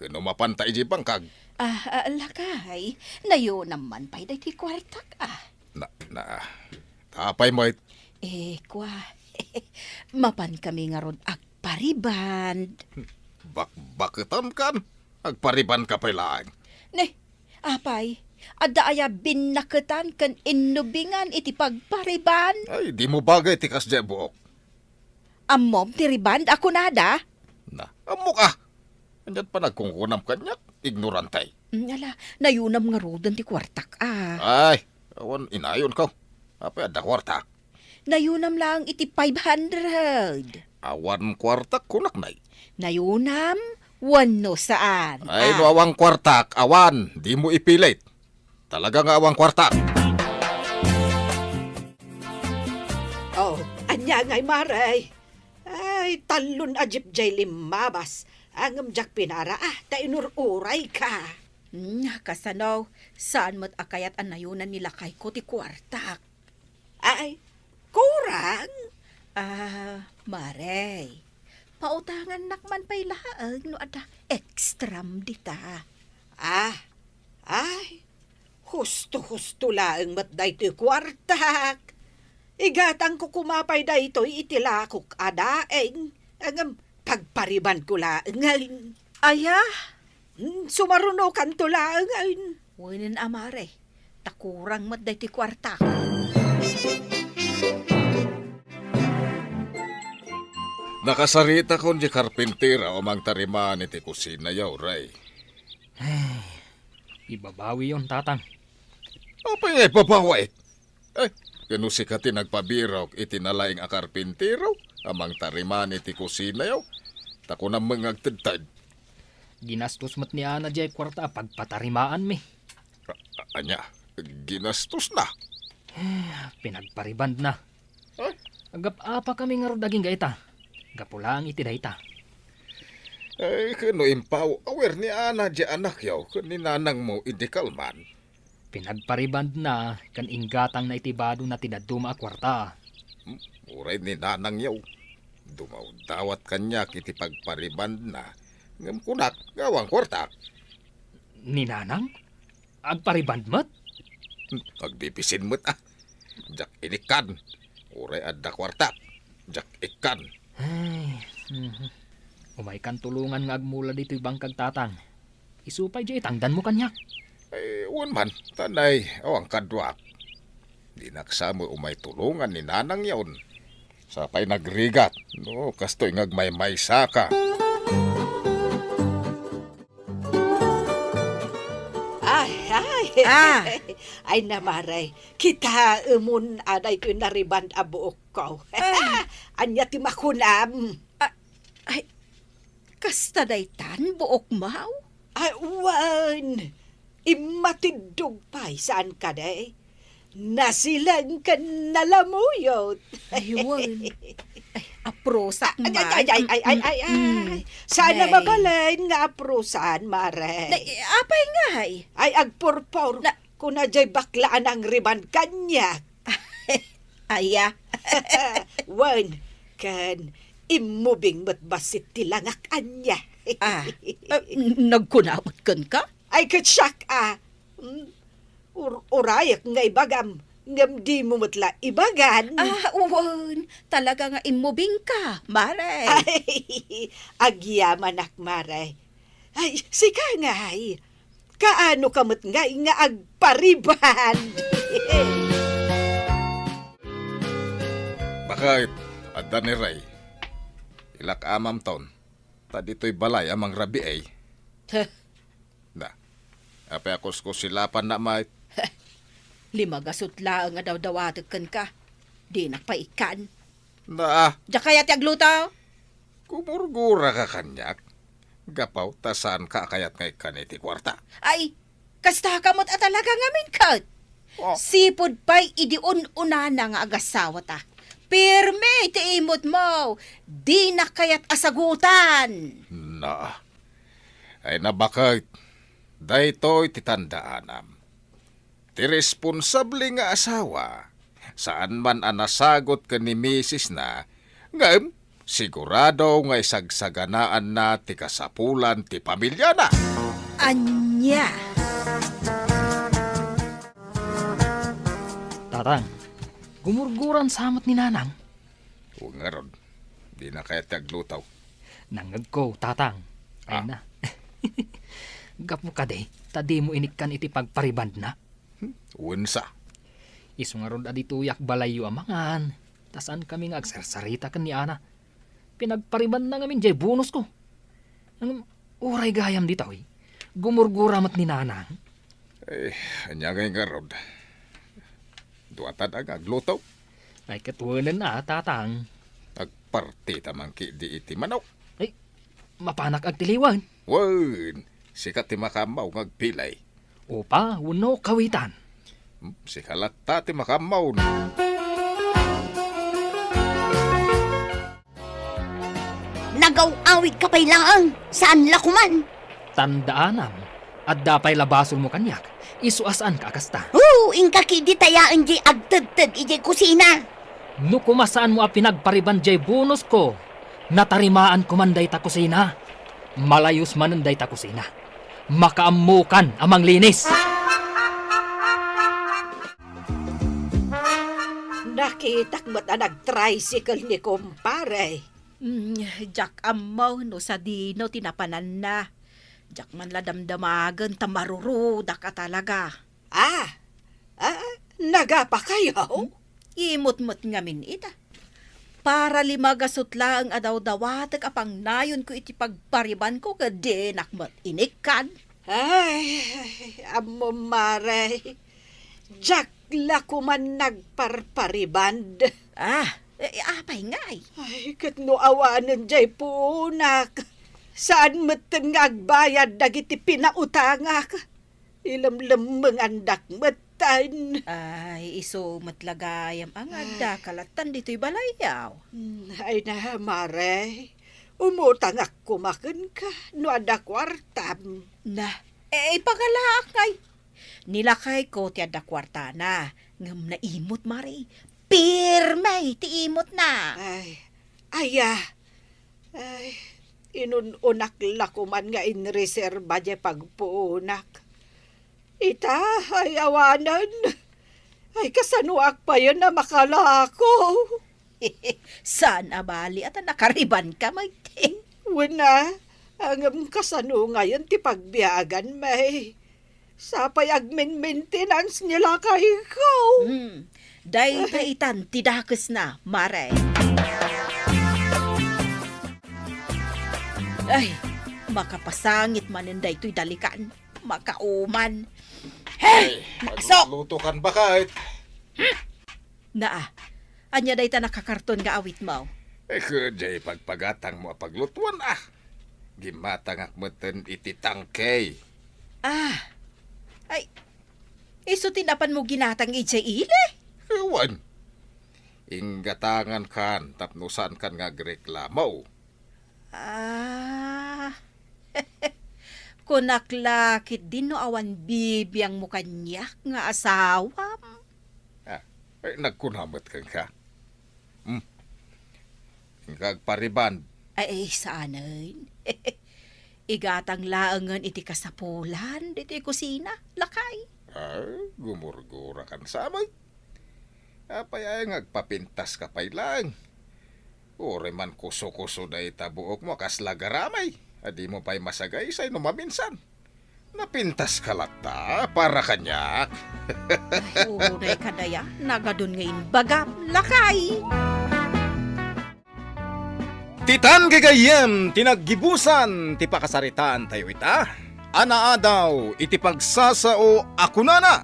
ken no mapanta iti bangkag? Ah, ah, lakay, nayunam man pay daytoy kuartak, ah. Na, na, apay met? Eh, kua, mapan kami ngarud agpariband. Bakbaketan kan? Agpariband ka pay laeng. Ne, apay, adda aya binnaketan ken innubingan iti pagpariband? Ay, dimo bagay ti kasdiay buok. Ammom ti riband a kunada? Na, ammok a. Ania't panagkunkunam kaniak, ignorante. Mm, ala, nayunam ngaruden ti kuartak, a. Ay, awan inayonko. Apay adda kuartak? Nayunam laeng iti five hundred. Awan kuartak, kunak, nay. Nayunam wenno saan? Ay, a, no awan kuartak, awan. Dimo ipilit. Talaga nga awan kuartak. Oh, ania ngay, Mare? Ay, tallon a jeep jay limmabas. Ngem diak pinara, a, ta inur-urayka. Hmm, kasano? Saan met a kayat a nayunan ni lakayko ti kuartak? Ay, kurang? Ah, Mare, pautangannak man pay laeng no adda extram dita. Ah, ay, husto-husto laeng met daytoy kuartak. Igatangko koma pay daytoy iti lakok a daeng. Ngem pagparibandko laengen. Aya? Hmm, sumarunokanto laengen. Wenen a, Mare, ta kurang met daytoy kuartak. Nakasaritakon diay karpintero a mangtariman iti kusinayo, Ray. Ay, ibabawiyon, Tatang. Apay nga ibabawi? Eh, ken no sika ti nagpabirok iti nalaing a karpintero a mangtariman iti kusinayo, ta kunam met nga agtedted. Ginastos met ni Ana diay kuarta a pagpatarimaanmi. A-, a-, ania? Ginastosna? Pinagparibandna. Eh? Agap-apakami ngarud agingga ita. Gapu laeng iti dayta. Eh, ken no impaw, awer ni Ana diay anakyo ken ni nanangmo idi kalman. Pinagparibandna ken inggatangna iti badona ti dadduma a kuarta. Hmm, uray ni nanangyo. Dumawdawat kaniak iti pagparibandna, ngem kunak nga awan kuartak. Ni nanang? Agpariband met? Hmm, agbibisin met, a. Diak inikkan. Uray adda kuartak, diak ikkan. Ay, mhm. Umaykan tulongan nga agmula ditoy bangkag, Tatang. Isu pay diay itangdanmo kaniak. Eh, wen man, ta nay, awan kaduak. Dinak sa met umay tulongan ni nanangyon. Sa pay nagrigat, no, kastoy nga agmaymaysaka. Ay, ay. Ah. Ay, na, Mare, kitaemon a daytoy nariband a buokko. Ah. Ania ti makunam? Ah, ay, kasta daytan, buokmo? Ay, wen. Immatiddog pay, saan kadi? Nasileng ken nalamuyot. Ay, wen. Ay, aprosak man. Ay, ay, ay, ay, ay, ay, ay. Mm-mm. Sana mabalin nga aprosan, Mare. Na, apay ngay? Ay, agpurpur. Na, kuna jay bakla a nangriband kaniak. Aya. Wen, ken immubing met bassit ti langak ania. Ah, ah, n-, nagkuna met kenka? Ay, ket siak, a. Hmm, ur-, urayek nga ibagam, ngem dimo met la ibagan. Ah, wen, talaga nga immubingka, Mare. Ay, agyamanak, Mare. Ay, sika ngay. Kaano ka met ngay nga agpariban? Bakit? Adda ni Ray. Ilak amamton. Ta ditoy balay a mangrabii. Heh. Na. Apay a kuskusilapan na, Mike? Lima gasut laeng a dawdawatek kenka. Dinak pay ikkan. Na. Diak kayat ti agluto. Gumurgura ka kaniak. Gapu ta saan ka a kayat nga ikkan iti kuarta. Ay, kasta ka met a talaga ngamin ket. Oh. Sipud pay idi un-unana nga agasawata. Pirmi ti imutmo. Dinak kayat a sagutan. Na. Ay, na bakit? Daytoy ti tandaanam. Ti responsable nga asawa, saan man a nasagut ken ni misisna, ngem sigurado nga isagsaganaanna ti kasapulan ti pamiliana. Ania? Tatang, gumurguran sa met ni Nanang. Wen ngarud, dina kayat ti agluto. Nangngegko, Tatang. Ay Ah. na. Gapu kadi, ta dimo inikkan iti pagparibandna. Hmm, wen sa. Isu ngarud a ditoyak balayyo a mangan, ta saankami nga agsarsarita ken ni Ana. Pinagparibandna ngamin jay bonusko. Ngem, uray gayam ditoy, gumurgura met ni Nanang. Eh, ania ngay ngarud? Duatan a nga agluto? Ay, ket wenen a, Tatang. Agpartita man ketdi iti manok. Ay, mapanak agtiliwan. Wen, sika ti makaammo nga agpili. Upa wenno kawitan? Hmm, sika latta ti makaammo. Nagaw-awidka pay laeng, saan la koman? Tandaanam, adda pay la basolmo kaniak, isu a saanka a kasta. Oo, inka ketdi tayaen diay agtedted idiay kusina. No koma saanmo a pinagpariban diay bonusko, natarimaan koman dayta kusina. Malayos manen dayta kusina. Makaammokan a manglinis. Nakitak met a nag-tricycle ni kumpare. Mm, diak ammo no sadino ti napananna. Diak man la damdamagen ta marurudak a talaga. Ah, ah, nagapakayo? Hmm? Imot met ngamin ita. Para lima gasut laeng a dawdawatek a pangnayonko iti pagparibanko ket dinak met inikkan. Ay, ammom, Mare, diak la koman nagparpariband. Ah, eh, apay ngay? Ay, ket no awanen diay puonak, saan metten nga agbayad dagiti pinautangak. Ilemlemmengandak metten. Ay, isu met la gayam a nga addaka lattan ditoy balayyo. Hmm, ay na, Mare. Umutangak koma kenka no adda kuartam. Na, eh, ipagalaak ngay. Ni lakayko ti adda kuartana, ngem naimot, Mare. Pirmi ti imotna. Ay, aya. Ay, inun-unak la koman nga inreserba diay pagpuonak. Ita, ay awanen. Ay, kasanoak payen a makalako? Saan a bali a ta nakaribanka met. Wen a, ngem kasano ngayen ti pagbiaganmi? Sapay agminmaintenance ni lakayko. Hmm. Dayta itan ti dakesna, Mare. Ay, makapasangit manen daytoy dalikan. Makauman. Hey! Ay, naasok! Agluto kan bakay. Naa, ania dayta nakakarton nga awitmo? Eh, ket diay pagpagatangmo a paglutuan, ah. Gimmatangak metten iti tangke. Ah, ay, isu ti napanmo ginatang idiay ili? Ewan. Inggatangankan tapno saankan nga agreklamo. Ah, kunak la ketdi no awan bibiangmo kaniak nga asawam. Ah, eh, nagkuna met kenka. Hmm. Inka agpariband. Ay, saanen. Igatang laengen iti kasapulan ditoy kusina, lakay. Ay, gumurgura kan samay. Apay aya nga agpapintas ka pay laeng? Uray man kuso-kuso dayta buokmo a kasla garamay, a dimo pay masagaysay no maminsan. Napintas ka latta para kaniak. Uray kadaya, nagadun nga imbagam, lakay. Ti tan gagayyem ti naggibusan ti pakasaritaan tayo ita. Anaadaw iti pagsasao a kunana,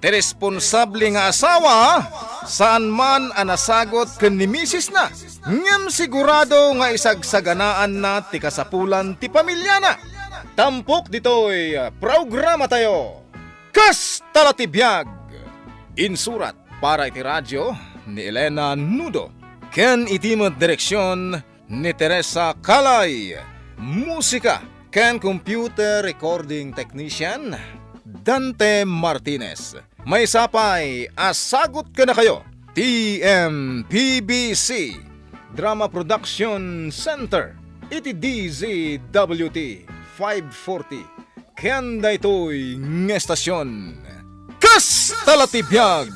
ti responsable nga asawa, saan man a nasagot ken ni misisna, ngem sigurado nga isagsaganaanna ti kasapulan ti pamiliana. Tampok ditoy programa tayo, Kasta la ti biag! Insurat para iti radio ni Elena Nudo, ken iti met direksion ni Teresa Calay. Musika ken computer recording technician, Dante Martinez. Maysa pay a sagut kadakayo, T M P B C Drama Production Center, iti D Z W T five forty, ken daytoy nga estasion. Kasta la ti biag!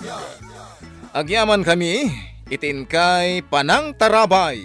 Agyamankami iti inkay panangtarabay